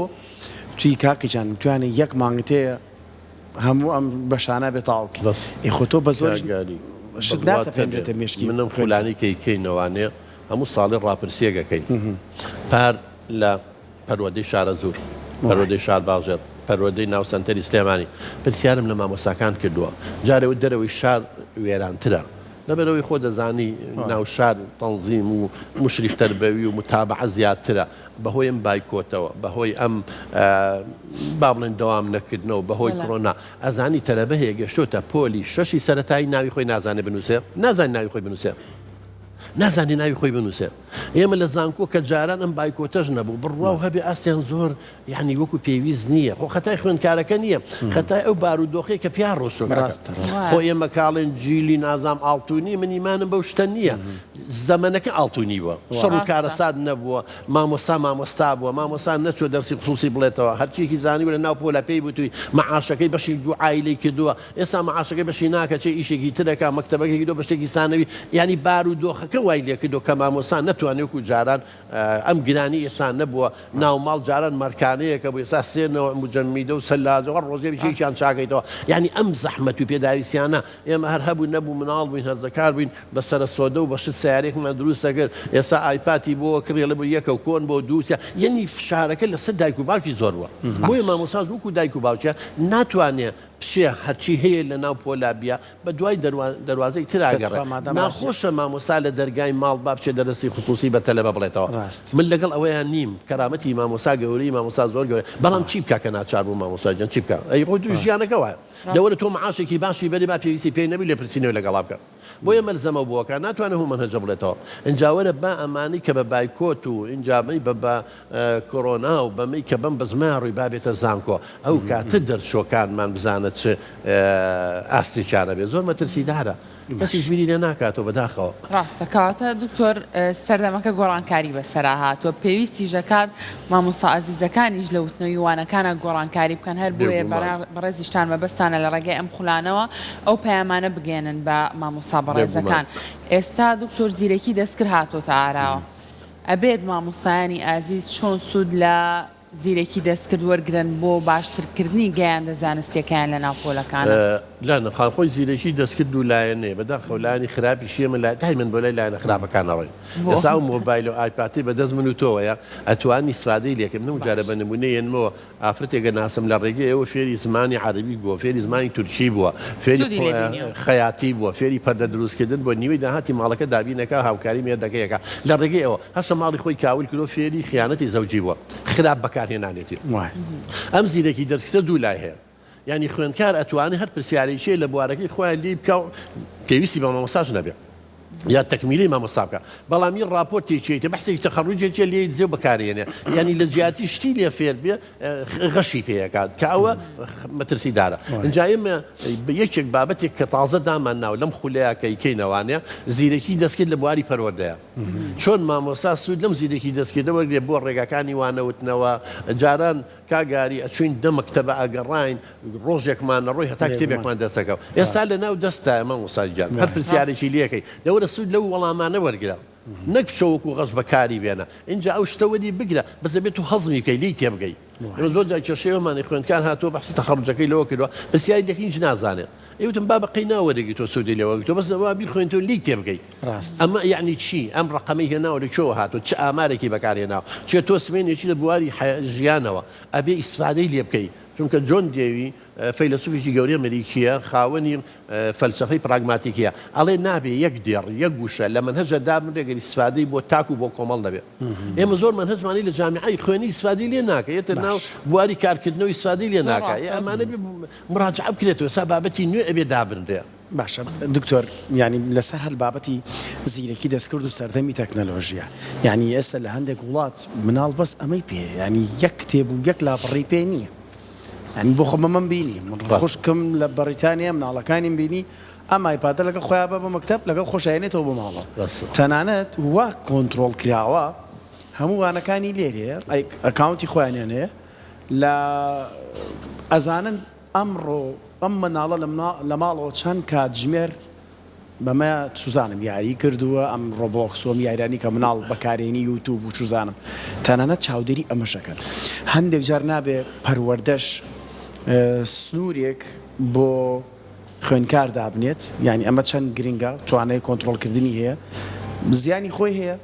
وتی کاکە گیان وتویانە یەک مانگت هەیە هەموو ئەم بەشانە بێ تەواو بکەی بەس ئێ خۆ تۆ بە زۆریش کاک ئاری شت بڕوات هەبێ ناتەپێنرێتە مێشکی من ئەم خوێندکار. خولانەی کە ئەیکەینەوانێ هەموو ساڵێ ڕاپرسیەک ئەکەین پار لە پەروەردەی شارەزوور، پەروەردەی شارباژێڕ، پەروەردەی ناو سەنتەری سلێمانی، پرسیارم لە مامۆستاکان کردووە، جارێ وت دەرەوەی شار وێرانترە، لەبەرئەوەی خۆ دەزانی ناو شار تەنزیم و موشریف تەربەوی و موتابەعە زیاترە، بەهۆی ئەم بایکۆتەوە، بەهۆی ئەم با بڵێن دەوام نەکردنەوە، بەهۆی کۆرۆنا، ئەزانی تەلەبە هەیە گەشتۆتە پۆلی شەشی سەرەتایی ناوی خۆی نازانێ بنووسێ، نازانێ ناوی خۆی بنووسێ. نازانێ ناوی خۆی بنووسێ. ئێمە لە زانکۆ کە جاران ئەم بایکۆتەش نەبوو، بڕواو هەبێ ئاستیان زۆر یانی وەکو پێویست نییە. خۆ خەتای خوێندکارەکە نییە، خەتای ئەو بارودۆخەیە کە پیا ڕۆشتووە کاکە. ڕاستە ڕاستە. خۆ ئێمە کاڵێن جیلی نازام ئاڵتونی، من ئیمانم بەو شتە نییە. زەمەنەکە ئاڵتونی بووە. شەڕ و ڕاستە. کارەسات نەبووە. مامۆستا مامۆستا بووە. مامۆستا نەچووە دەرسی خسووسی بڵێتەوە. هەرچییەکی زانیوە لە ناو پۆلا پێی وتووی. مەعاشەکەی بەشی دوو عایلەی کردووە. ئێستا مەعاشەکەی بەشی ناکا چێ ئیشێکی تر ئەکا مەکتەبەکەی کردوە بە شتێکی سانەوی یانی بارو دۆخەکە وای لێکردوە کە مامۆستا نەتوانێ وەکو جاران ئەم گرانی ئێستا نەبووە ناو ماڵ جاران مەرکانەیەکە بوو ئێستا سێ نەوع مجەمیدە و سەلاجە هەر ڕۆژێ یەکیان چاکەیتەوە یانی ئەم زەحمەت و پێداویستیانە ئێمە هەر هەبوو نەبوو مناڵ بووین هەرزەکار بووین بە سەرە سۆدە و بە شت سەیارەیەکمان دروست ئەکرد ئێستا ئایپاتی بۆ کڕی ئەڵێ بۆ یەکە و کۆن بۆ دوو سێ یەنی فشارەکە لەسەر دایک و باوکی زۆر بووە بۆیە مامۆستاش وەکو دایک و باوکە ناتوانێ بچێ هەرچی هەیە لە ناو پۆلا بیە بە دوای دەروازەی ترا دەتخوا گەڕێ مادام ڕاستیە. ناخۆشە مامۆستا لە دەرگای ماڵ با بچێ دەرسی خسوسی بە تەلەبە بڵێتەوە ڕاست. من لەگەڵ ئەوەیا نیم کەرامەتی مامۆستا گەورەی مامۆستا زۆر گەورەیە بەڵام چی بکا کە ناچار بوو مامۆستا گیان چی بکا ئەی خۆ ڕاست. ژیانەکە وایە ڕاست. دەوەرە تۆ معاشێکی باشی بەرێ با پێویستی پێی نەبی لێپرسینەوەی لەگەڵا بکە بۆیە مەلزەمە بووەکە ناتوانێ هەموو مەنهەجە بڵێتەوە ئینجا وەرە با ئەمانەی کە بە بایکۆت و ئینجا بەی بە بە کۆرۆنا و بەمەی کە بەم بەزمە ڕووی با بێتە زانکۆ ئەو کاتە دەرچووەکانمان بزانە چ ئاستێکیانە بێت زۆر مەترسیدارە کەسیش بیری لێ ناکاتەوە بەداخەوە. ڕاستە کەواتە دکتۆر سەردەمەکە گۆڕانکاری بەسەرا هاتووە پێویستیش دەکات مامۆستا ئازیزەکانیش لە وتنەوەی وانەکانا گۆڕانکاری بکەن هەر بۆیە بێگومان. بەڕێزیشتان مەبەستانە لە ڕێگای ئەم خولانەوە ئەو پەیامانە بگەیەنن بە مامۆستا بێگومان. بەڕێزەکان ئێستا دکتۆر زیرەکی دەستکرد هاتۆتە ئاراوە ئەبێت مامۆستایانی ئازیز چۆن سوود لە زیرەکی دەستکرد وەرگرن بۆ باشترکردنی گەیاندە زانستیەکەیان لەناو پۆلەکانا. لانا خان خۆی زیرەکی دەستکرد دوو لایەنەیە بەداخەوە لایەنی خراپیشی ئێمە لای دایمەن بۆ لای لایەنە خراپەکان ئەڕۆین بۆ؟ ئێستا ئەو مۆبایل و ئایپاتەی بەدەست من و تۆوەیە ئەتوانی ئیسفادەی لێکەی من هەموو جارێ باش. بە نموونە یەنمەوە ئافرەتێک ئەناسم لە ڕێگەی ئەوە فێری زمانی عەرەبی بووە فێری زمانی تورکی بووە فێری سوودی لێ بینیوە. خەیاتی بووە فێری پەردە دروستکردن بووە نیوەی داهاتی ماڵەکە دابین ئەکا هاوکاری مێردەکەی ئەکا لە ڕێگەی ئەوە هەشە ماڵی خۆی کاول کردووە فێری خیانەتی زەوجی بووە خراپ بەکارهێنانێتی ئەم زیرەکی دەستکردە دوو لای هەیە یانی خوێندکار ئەتوانێ هەر پرسیارێکی هەیە لە بوارەکەی خۆیان لێی بکا و پێویستی بە مامۆستاش نەبێ. یا تەکمیلەی مامۆستا بکا بەڵام ی ڕاپۆرتێکیەیتە بەحسێکی تەخەڕوجێکیە لێی دزێ و بەکارێنێ یانی لە جیاتی شتی لێ فێر بێ غەشی پێ ئەکات کە ئەوە مەترسی دارە ئینجا ئێمە یەکێک بابەتێک کە تازە دامان ناو لەم خولەیە کە ئیکەینەوانێ زیرەکی دەستکرد لە بواری پەروەردەیە چۆن مامۆستا سوود لەم زیرەکی دەستکردە وەرگێ بۆ ڕێگاکانی وانەوتنەوە جاران کاک گاری ئەچوین دە مەکتەبە ئەگەڕاین ڕۆژێکمان نەڕۆی هەتا کتێبێکمان دەستەکەوت ئێستا لە ناو دەستایە مامۆستا گیان هەر پرسیارێکی لێکەی دەوەرە سوود لەو وەڵامانە وەرگرە نەک بچۆ وەکو غەش بەکاری بێنە ئینجا ئەو شتە وەری بگرە بەس ئەبێت تو هەزمی بکەی لێی تێبگەی ئێمە زۆر جار کێشەی ئەومانەی خوێندکار هاتووە بەحسی تەخەڕوجەکەی لەوە کردووە پرسیاری دەکەین هیچ نازانێ ئەی وتم بابە قەی نا وەرگری تۆ سوودی لێ وەرگرتووە بەس وا بیخوێنیتەوە لێی تێبگەی ڕاست. ئەمە یەعنی چی ئەم ڕەقەمەی هێناوە لە کوێوە هاتووە چ ئامارێکی بەکار هێناوە چونکە تۆ سمێنێکی لە بواری ژیانەوە ئەبێ ئیسفادەی لێ بکەی چونکە جۆن دێوی فەیلەسوفێکی گەورەی ئەمریکییە خاوەنی فەلسەفەی پراگماتیکییە ئەڵێ نابێ یەک دێڕ یەک وشە لە مەنهەجە دابنرێ گەر ئیسفادەی بۆ تاک و بۆ کۆمەڵ نەبێ ئێمە زۆر مەنهەجمانی لە جامیعەی خوێنی ئیسفادەی لێ ناکە یەتە ناو باش. بواری کارکردنەوە ئیسفادەی لێ زۆر ناکا ئێ ڕاستە. ئەمانە بێ مراجعە بکرێتەوە ئێستا بابەتی نوێ ئەبێ دابنرێ. باشە دکتۆر یانی لەسەر هەر بابەتی زیرەکی دەستکرد و سەردەمی تەکنەلۆژیا یانی ئێستا لە هەندێک وڵات مناڵ بەس ئەمەی پێ یانی یەک کتێب و یەک لاپەڕەی پێ نییە یانی بۆ خۆم ئەمەم بینی من خوشکم لە بەڕیتانیا مناڵەکانیم بینی ئەم ئایپادە لەگەڵ خۆیان بە بۆ مەکتەب لەگەڵ خۆشیانێتەوە بۆ ماڵەوە تەنانەت وا کۆنترۆڵ کراوە هەموو وانەکانی لێرەیە account ی خۆیانیان هەیە لە ئەزانن ئەمڕۆ ئەم مناڵە لە ماڵەوە چەند کاتژمێر بەمە چوزانم یاری کردووە ئەم Roblox و ئەم یاریانی کە مناڵ بەکارێنی یوتوب و چوزانم تەنانەت چاودێری ئەمەش ئەکەن هەندێک جار نابێ پەروەردەش سنوورێک بۆ خوێندکار دابنێت یانی ئەمە چەند گرنگە توانای کۆنترۆڵکردنی هەیە زیانی خۆی هەیە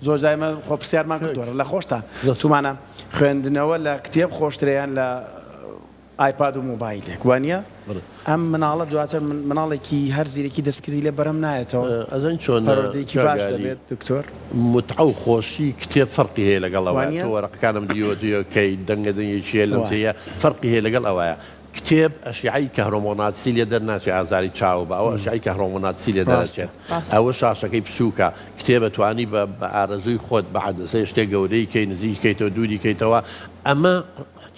زۆر جار ئێمە خۆ پرسیارمان کردووە لە خۆشتان تومانە خوێندنەوە لە کتێب خۆشترە یان لە ئایپاد و مۆبایلێک وانیە؟ ئەم مناڵە دواتر مناڵێکی هەر زیرەکی دەستکردی لێ بەرهەم نایەتەوە ئەزانی چۆنە پەروەردەیەکی کاک باش ئاری دەبێت دکتۆر؟ موتعە و خۆشی کتێب فەرقی هەیە لەگەڵ ئەوەیە وانیە؟ تۆ وەرەقەکانم دیوە دیوە کەی دەنگە دەنگێکی هەیە لەم وایە. تێیە فەرقی هەیە لەگەڵ ئەوەیە کتێب ئەشیعەی کەهرۆمۆناتسی لێ دەرناچێ ئازاری چاو بە ئەوە ئەشیعەی کەهرۆمۆناتسی لێ ڕاستە. دەرەچێت ڕاستە. ئەوە شاشەکەی بچووکە کتێب ئەتوانی بە بە ئارەزووی خۆت بە عەدەسەی شتێک گەورەی کەی نزیکی کەیتەوە دووری کەیتەوە ئەمە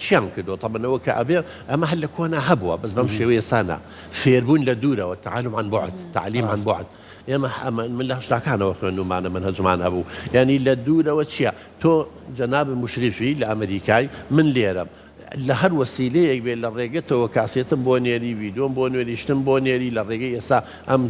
چیان کردوە تەبەن ئەوە کە ئەبێ ئەمە هەر لە کۆنا هەبووە بەس بەم شێوەیە ئێستا نا فێربوون لە دوورەوە تعلم عن بعد تعلیم عن ڕاستە. بعد ئێمە ئەمە من لە هەشتاکانەوە خوێندوومانە مەنهەجمان هەبوو یانی لە دوورەوە چییە تۆ جەناب مشریفی لە ئەمریکای من لێرەم لە هەر وەسیلەیەک بێ لە ڕێگەتەوە کاسێتم بۆ نێری ڤیدیۆم بۆ نوێری شتم بۆ نێری لە ڕێگەی ئێستا ئەم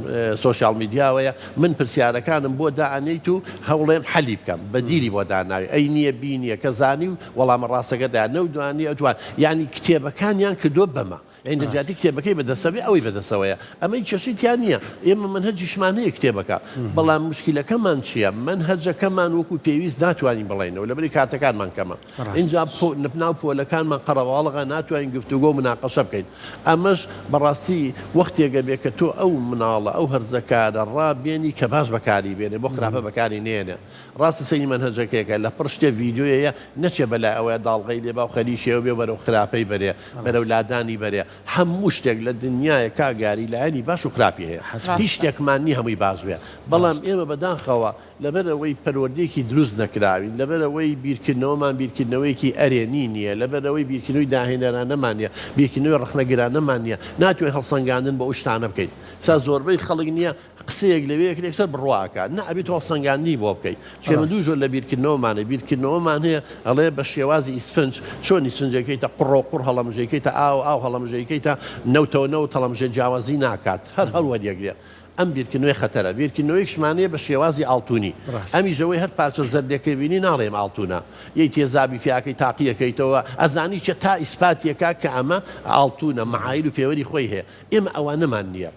social media وەیە من پرسیارەکانم بۆ دائەنێیت و هەوڵێم حەلی بکەم بەدیلی بۆ داناوی ئەی نییە بی نییە کە زانی و وەڵامە ڕاستەکە دا نەودوانی ئەتوان یانی کتێبەکانیان کردووە بەمە یانی لە جیاتی ڕاستە. کتێبەکەی بەدەستە بێ ئەوەی بەدەستەوەیە ئەمەی کێشەی تیا نییە ئێمە مەنهەجیشمان هەیە کتێبەکە بەڵام موشکیلەکەمان چییە مەنهەجەکەمان وەکو پێویست ناتوانین بڵێینەوە لەبەری کاتەکانمان کەمە ڕاستە. ئینجا پۆ ناو پۆلەکانمان قەرەباڵغە ناتوانین گفتوگۆ و مناقەشە بکەین ئەمەش بەڕاستی وەختێک ئەبێ کە تۆ ئەو مناڵە ئەو هەرزەکارە ڕابێنی کە باش بەکاری بێنێ بۆ خراپە بەکاری نەیەنێ ڕاستە سەیری مەنهەجەکەی کە لە پڕ شتێ ڤیدیۆیەیە نەچێ بەلای ئەوەیا داڵغەی لێ با و خەریکی ئەو بێ و بەرەو خراپەی بەرێ بەرەو لادانی بەرێ هەموو شتێک لە دنیایە کاک یاری لایەنی باش و خراپی هەیە هیچ ڕاستە. شتێکمان نیە هەمووی باش بێ بەڵام ڕاستە. ئێمە بەداخەوە لەبەر ئەوەی پەروەردەیەکی دروست نەکراوین لەبەر ئەوەی بیرکردنەوەمان بیرکردنەوەیەکی ئەرێنی نیە لەبەر ئەوەی بیرکردنەوەی داهێنەرانەمان نیە بیرکردنەوەی ڕەخنەگرانەمان نیە ناتوانین هەڵسەنگاندن بۆ ئەو شتانە بکەین سا زۆربەی خەڵک نیە قسەیەک لەوێ ئەکرێ یەکسەر بڕوا ئەکا نا ئەبێ تۆ هەڵسەنگاندنی بۆ بکەی چونکە ئێمە ڕاستە. دوو جۆر لە بیرکردنەوەمان هەیە بیرکردنەوەمان هەیە ئەڵێ بە شێوازی ئیسفنج چۆن ئیسفنج ئەکەیتە قوڕەوە قوڕ هەڵەمژێ ئەکەیتە ئاو ئاو هەڵەمژێ ئەکەیتە نەوتەوە نەوت هەڵەمژێ جیاوازی ناکات هەر هەڵ وەریەگرێ ئەم بیرکردنەوەی خەتەرە بیرکردنەوەیەکشمان هەیە بە شێوازی ئاڵتونی ڕاستە. ئەمیش ئەوەی هەر پارچە زەردێکە بینی ناڵێم ئاڵتونە یەی تێزابی پیاکەی تاقیەکەیتەوە ئەزانی چیە تا ئیسپاتیەکا کە ئەمە ئاڵتونە مەعایل و پێوەری خۆی هەیە ئێمە ئەوانەمان نیە.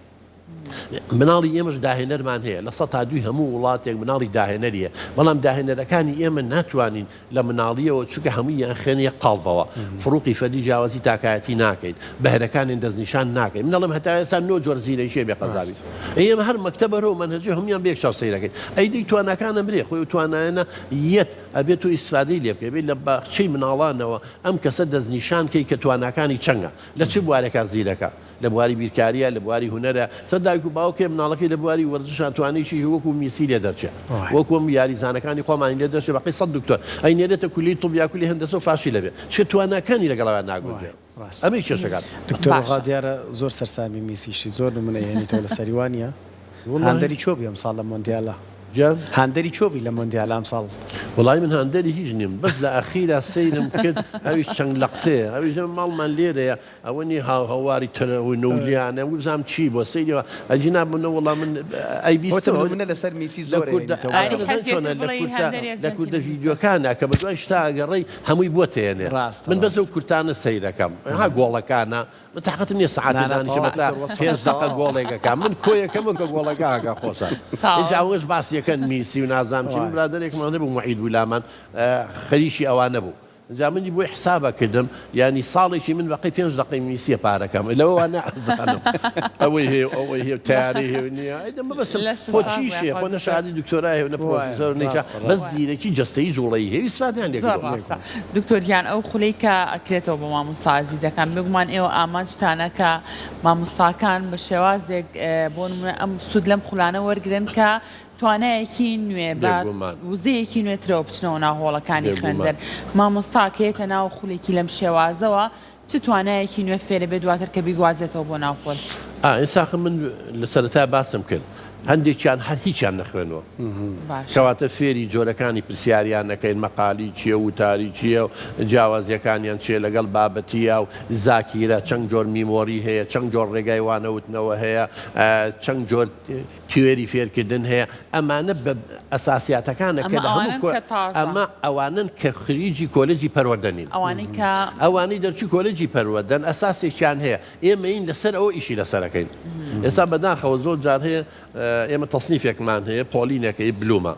مناڵی ئێمەش داهێنەرمان هەیە، لە سەتا دووی هەموو وڵاتێک مناڵی داهێنەری هەیە، بەڵام داهێنەرەکانی ئێمە ناتوانین لە مناڵییەوە چونکە هەموویان خوێنە یەک قاڵبەوە، فروقی فەردی جیاوازی تاکایەتی ناکەین، بەهرەکانیان دەستنیشان ناکەین، من ئەڵێم هەتا ئێستا نۆ جۆر زیرەکی هەیە بێ قەزا بیت، ئەی ئێمە هەر مەکتەب هەر و مەنهەجی هەموویان بە یەک چاو سەیرەکەین، ئەی دەی تواناکان ئەمرێ، خۆی ئەو توانایانە یەت ئەبێ تۆ ئیستفادەی لێ بکەی، ئەبێ لە باخچەی مناڵانەوە ئەم کەسە دەستنیشان کەی کە تواناکانی چەنگە، لە چ بوارێکا زیرەکە. لە بواری بیرکارییە، لە بواری هونەرە، سە سە دایک و باوکێ مناڵەکەی لە بواری وەرزشا توانیشی وەکو میسی لێ دەرچێ وەکو ئەم یاریزانەکانی خۆمانی لێ دەرچێ بەقەی سەد دکتۆر ئەینێرێتە کولیەی طب یا کولیەی هەندەسە و فاشیلە بێ چونکە تواناکانی لەگەڵ ئەوان ناگونجێ ئەمەی کێشەکان. دکتۆر وەها دیارە زۆر سەرسامی میسیشی زۆر نمونە ئەهێنیتەوە لەسەری وانیە؟ هاندەری کۆ بوی ئەمساڵ لە مۆندیالا؟ گیان؟ هاندەری کۆ بوی لە مۆندیالا ئەمساڵ؟ وەڵایی من هاندەری هیچ نیم بەس لە ئەخیرا سەیرم کرد ئەویش چەند لەقتەیە ئەویش ماڵمان لێرەیە ئەوە نی هاو هەواری ترە و نەولیانە وبزانم چی بۆ سەیری وا ئەگینا بۆ نە وەڵا من ئەی بۆتە بیستەوە نمونە لەسەر میسی لە زۆر کوردە ئەهێنیتەوە ئاری ئاخر حەزیەتر چۆنە لە بڵێی کورتە هاندەری لە کوردە ئەرجەنتینم. ڤیدیۆکانە کە بە دوای شتا ئەگەڕێی هەمووی بۆ تێنێ ڕاستە من بەس ڕاستە ئەو کورتانە سەیرەکەم ها گۆڵەکانە من تاقەتم نیە سەعاتێ نا نا دانیشم تەواو هەتا دکتۆر وەسفەکە پێنج دەقە تەواوە. گۆڵێک ئەکا من کۆیەکەمەوە کە گۆڵەکە ئەکا خۆشە ئینجا تەواو. ئەوەش باسیەکەن میسی و نازانم چی من وایە. برادەرێکمان هەبوو موعید بوو لامان خەریکی ئەوانە بوو جا منی بۆی حساب ئەکردم یانی ساڵێکی من بەقەی پێنج دەقەی میسیە پارەکەم لەوە وا نازانم ئەوەی هەیە و ئەوەی هەیە و تەیارەی هەیە و نییە ئەی دە مەبەستم لەشت خۆ ساغ چیش بێ هەیە خوا خۆ نە دکتۆر. شەهادەی دکتۆرای هەیە و نە وایە پرۆفیسۆر و نەیشا ڕاستە بەس ڕاستە. زیرەکی جەستەیی جووڵەیی هەیە و ئیسفادەیان لێ زۆر کردووە. ڕاستە دکتۆر گیان ئەو خولەی کە ئەکرێتەوە بۆ مامۆستا ئازیزەکان بێگومان ئێوە ئامانجتانە کە مامۆستاکان بە شێوازێک بۆ نمونە ئەم سوود لەم خولانە وەرگرن کە توانایەکی نوێ بە بێگومان. وزەیەکی نوێترەوە بچنەوە ناو هۆڵەکانی بێگومان. خوێندن. مامۆستا کە یەتە ناو خولێکی لەم شێوازەوە چ توانایەکی نوێ فێرەبێت دواتر کە بیگوازێتەوە بۆ ناو پۆل؟ ئا ئێستا خە من لە سەرەتا باسم کرد هەندێکیان هەر هیچیان نەخوێنوە باشە. کەواتە فێری جۆرەکانی پرسیاریان نەکەین مەقالی چیە وتاری چیە و جیاوازیەکانیان چیە لەگەڵ بابەتیە و زاکیرە چەند جۆر memory هەیە چەند جۆر ڕێگای وانەوتنەوە هەیە چەند جۆر تیۆری فێرکردن هەیە، ئەمانە بە ئەساسیاتەکانە کە ئەمە لە هەموو ئەوانەن کۆ کە تازە. ئەمە ئەوانەن کە خریجی کۆلێجی پەروەردە نین. ئەوانەی کە. ئەوانەی دەرچووی کۆلێجی پەروەردەن ئەساسێکیان هەیە، ئێمەین لەسەر ئەوە ئیشی لەسەر ئەکەین. ئێستا بەداخەوە زۆر جار هەیە ئێمە تەسنیفێکمان هەیە، پۆلینێک هەیە بلومە،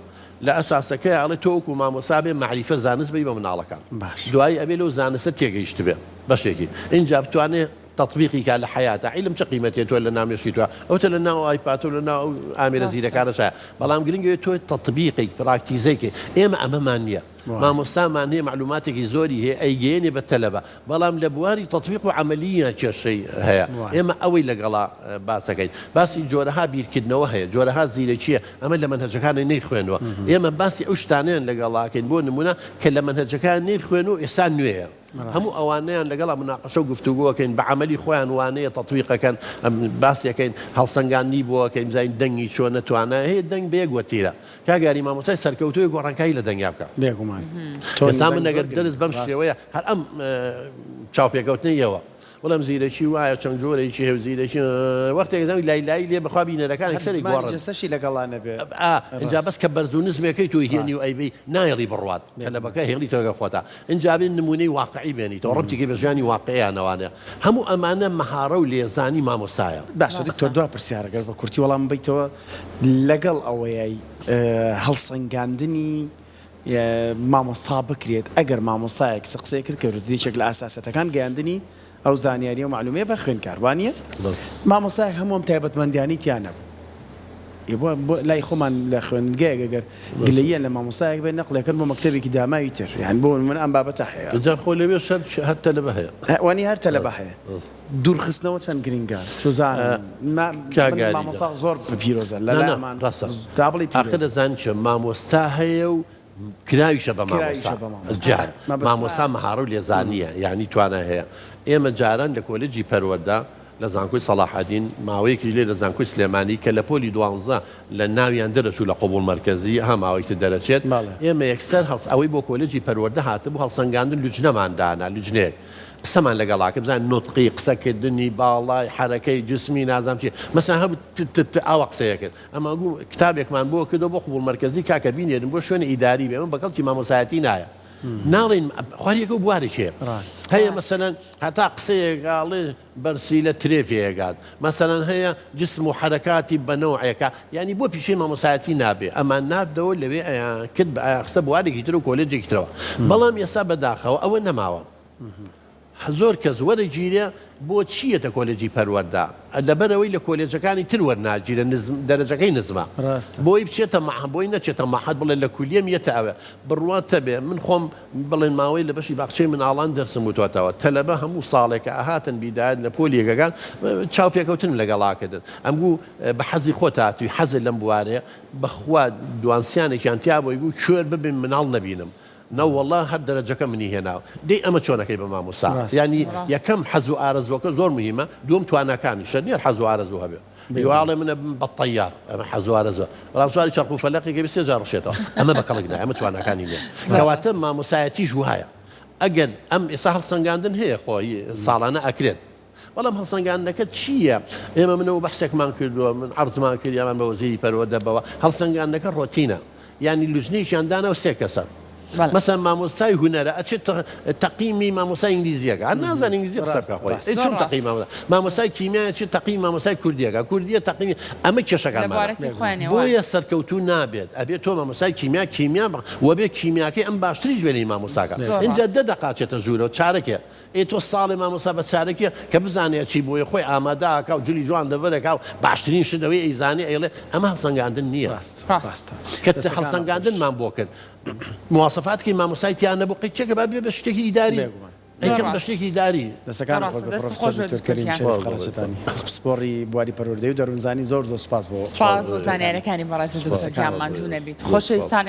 لە ئەساسەکەیا ئەڵێ تۆ وەکوو مامۆستا بێ مەعریفە زانست بەی بە مناڵەکان، باش. دوایی ئەبێ لەو زانستە تێگەیشتبێ بەشێکی، ئینجا بتوانێ تەتبیقی کا لە حەیاتا عیلم چ قیمەتێ تۆ لە ناو مێشکی تۆ ئەوتە لە ناو ئایپاتۆ لە ناو ئەو ئامێرە ڕاستە. زیرەکانەش هەیە بەڵام گرنگ ئەوەیە تۆ تەتبیقی پراکتیزەی کەی ئێمە ئەمەمان نییە مامۆستامان هەیە مەعلوماتێکی زۆری هەیە ئەیگەیەنێ بە تەلەبە بەڵام لە بواری تەتبیق و عەمەلییا کێشەی هەیە ئێمە ئەوەی لەگەڵا باسەکەین باسی جۆرەها بیرکردنەوە هەیە جۆرەها زیرەکییە ئەمە لە مەنهەجەکانی نەیخوێنوە ئێمە باسی ئەو شتانەیان لەگەڵاکەین بۆ نمونە کە لە مەنهەجەکان نەیخوێن و ئێستا نوێیە. هەموو ئەوانەیان لەگەڵا مناقەشە و گفتوگۆ ئەکەین، بە عەمەلی خۆیان وانەیە تەتبیق ئەکەن، باسی ئەکەین، هەڵسەنگاندنی بۆ ئەکەین، بزانین دەنگی چۆنە، توانای هەیە، دەنگ بە یەک وەتیرە. کاک یاری مامۆستای سەرکەوتوویە گۆڕانکاری لە دەنگیا بکا. بێگومان. تۆنی ئێستا من دەنگ ئەگەر زۆر دەرس گرنگە. بەم ڕاستە. شێوەیە هەر ئەم چاوپێکەوتنەی ئێوە بڵێم زیرەکی وایە چەند جۆرێکی هەیە و زیرەکی وەختێک ئەزانم لای لایی لێ بەخوا بینەرەکان هەر یەکسەر زمانی ئەیگۆڕن. جەستەشی لەگەڵا نەبێ. ئا ئینجا ڕاستە. بەس کە بەرز و نزمێکەی تۆی هێنی و ڕاستە. ئەیبەی نایەڵی بڕوات. بێگومان. تەلەبەکە هێڵی تۆگە خۆتە. ئینجا بێ نموونەی واقعی بێنیتەوە ڕەبتی کەی بە ژیانی واقعیانەوانە هەموو ئەمانە مەهارە و لێزانی مامۆستایە. باشە دکتۆر دوا پرسیار گەر بە کورتی وەڵامم بەیتەوە لەگەڵ ئەوەی هەڵسەنگاندنی مامۆستا بکرێت ئەگەر مامۆستایەک چ قسەیەک کرد کە یەکێک لە ئاساسەتەکان گەیاندنی ئەو زانیاریە و مەعلومەیە بە خوێندکار وانیە؟ مامۆستایەک هەموو ئەم تایبەتمەندیانەی تیا نەبوو بۆ لای خۆمان لە خوێندنگایەک ئەگەر گلەییان لە مامۆستایەک بێت نەقلێکەن بۆ مەکتەبێکی داماوی تر یان بۆ من ئەم بابەتە هەیە. جا خۆ لەوێش هەر تەلەبە هەیە. وانیە هەر تەلەبە هەیە. دوورخستنەوە چەند گرنگە چوزانم من مامۆستا زۆر پیرۆزە لە لامان تا بڵێی پیرۆزە. ئاخر دەزانی چیە مامۆستا هەیە و کراویشە بە مامۆستا جیایە مامۆستا مەهارە و لێزانییە یانی توانای هەیە ئێمە جاران لە کۆلێجی پەروەردە لە زانکۆی سەڵاحەدین ماوەیەکیش لێ لە زانکۆی سلێمانی کە لە پۆلی دوانزە لە ناویان دەرەچوو لە قبوڵ مەرکەزی ها ماوەیەکی تر دەرەچێت ئێمە یەکسەر هەڵس ئەوەی بۆ کۆلێجی پەروەردە هاتبوو هەڵسەنگاندن لوجنەمان دانا لوجنەیەک قسەمان لەگەڵا کرد بزانین نوتقی قسەکردنی باڵای حەرەکەی جسمی نازانم چی مەسەلەن هەبوو ت ت ت ئاوا قسەیەکرد ئەمە گوو کتابێکمان بۆ کردەوە بۆ قبوڵ مەرکەزی کاکە بینێرن بۆ شوێنی ئیداری بێ ئەمە بە کەڵکی مامۆسایەتی نایە ناڵێین خوار یەکە و بوارێک هەیە ڕاست. هەیە مەسەلەن هەتا قسەیەک ئاڵێ بەرسیلە ترێ پێگات مەسەلەن هەیە جسم و حەرەکاتی بە نەوعێکە یانی بۆ پیشەی مامۆسایەتی نابێ ئەمان ناردەوە لەوێ ئەیان کرد بە ئەیان خستە بوارێکی تر و کۆلێجێکی ترەوە بەڵام ئێستا بەداخەوە ئەوە نەماوە. زۆر کەس وەرەگیرێ بۆ چی یەتە کۆلێجی پەروەردە لەبەرئەوەی لە کۆلێجەکانی تر وەرناگیرێ نزم دەرەجەکەی نزمە ڕاستە. بۆی بچێتە مەعهەد بۆی نەچێتە مەعهەد بڵێ لە کولیەم یەتە ئەوێ بڕوات هەبێ من خۆم بڵێن ماوەی لە بەشی باخچەی مناڵان دەرسم وتۆتەوە تەلەبە هەموو ساڵێک کە ئەهاتن بیدایەت لە پۆلی یەکەکان چاوپێکەوتنم لەگەڵا کردن ئەمگوو بە حەزی خۆت هاتووی حەزت لەم بوارەیە بەخوا دوانسیانێکیان تیا بوو ئەیگوو کوێر ببم مناڵ نەبینم نەوەڵا هەر دەرەجەکە منی هێناوە دەی ئەمە چۆن ئەکەی بە مامۆستا ڕاست. یانی ڕاست. یەکەم حەز و ئارەزوەکە زۆر مهیمە دووەم تواناکانیشە نیە حەز و ئارەزوو هەبێ بێگومان. ئەڵێ من ئەبم بە تەیار ئەمە حەز و ئارەزوە بەڵام سواری چەرخ و فەلەقێک ئەبی سێ جار ڕشێتەوە ئەمە بە کەڵک نایە ئەمە تواناکانی نیە ڕاستە. کەواتە مامۆسایەتیش وایە ئەگەر ئەم ئێستا هەڵسەنگاندن هەیە خۆ ساڵانە ئەکرێت بەڵام هەڵسەنگاندنەکە چییە؟ ئێمە منەوە بەحسێکمان کردووە، من عەرزمان کرد یامان بە وەزیری پەروەردە بەوە، هەڵسەنگاندنەکە ڕۆتینە، یانی لوجنەیەکیان داناوە سێ کەسە. مەسەلەن مامۆستای هونەرە ئەچێت تەقیمی مامۆستای ئینگلیزیەکە، هەر نازانێ ئینگلیزی قسە بکا خۆی، ئەی چۆن تەقیمی مامۆستا، مامۆستای کیمیا ئەچێت تەقیمی مامۆستای کوردیەکە، کوردیە تەقیمی، ئەمە کێشەکانمانە. بۆیە سەرکەوتوو نابێت، ئەبێت تۆ مامۆستای کیمیا کیمیا وەبێ کیمیاکەی ئەم باشتریش بێ لەی مامۆستاکە، ئینجا دە دەقە ئەچێتە ژوورەوە چارەکێ ئێ تۆ ساڵێ مامۆستا بە چارەکیە کە بزانێ ئەچی بۆیە خۆی ئامادە ئەکا و جلی جوان لەبەر ئەکا و باشترین شت ئەوەی ئەیزانێ ئەیڵێ ئەمە هەڵسەنگاندن نییە ڕاست ڕاستە کە دەستەکانت خۆش. هەڵسەنگاندنمان بۆ کرد مواسەفاتکی مامۆستای تیا نەبوو قەی چێکە با بێ بە شتێکی ئیداری بێگومان. ئەیکەم بە شتێکی ئیداری. دەستەکانت خۆش ڕاستە بێ دەست پڕۆفیسۆر خۆش بێ دکتۆر دکتۆر کەریم گیان. شەریف قەرەچەتانی پسپۆڕی بواری پەروەردەیی و دەروونزانی زۆر زۆر سوپاس بۆ سوپاس بۆ زانیاریەکانی بەڕێزت دکتۆر گیان دەستەکانت ماندوو نەبیت خۆشەویستان.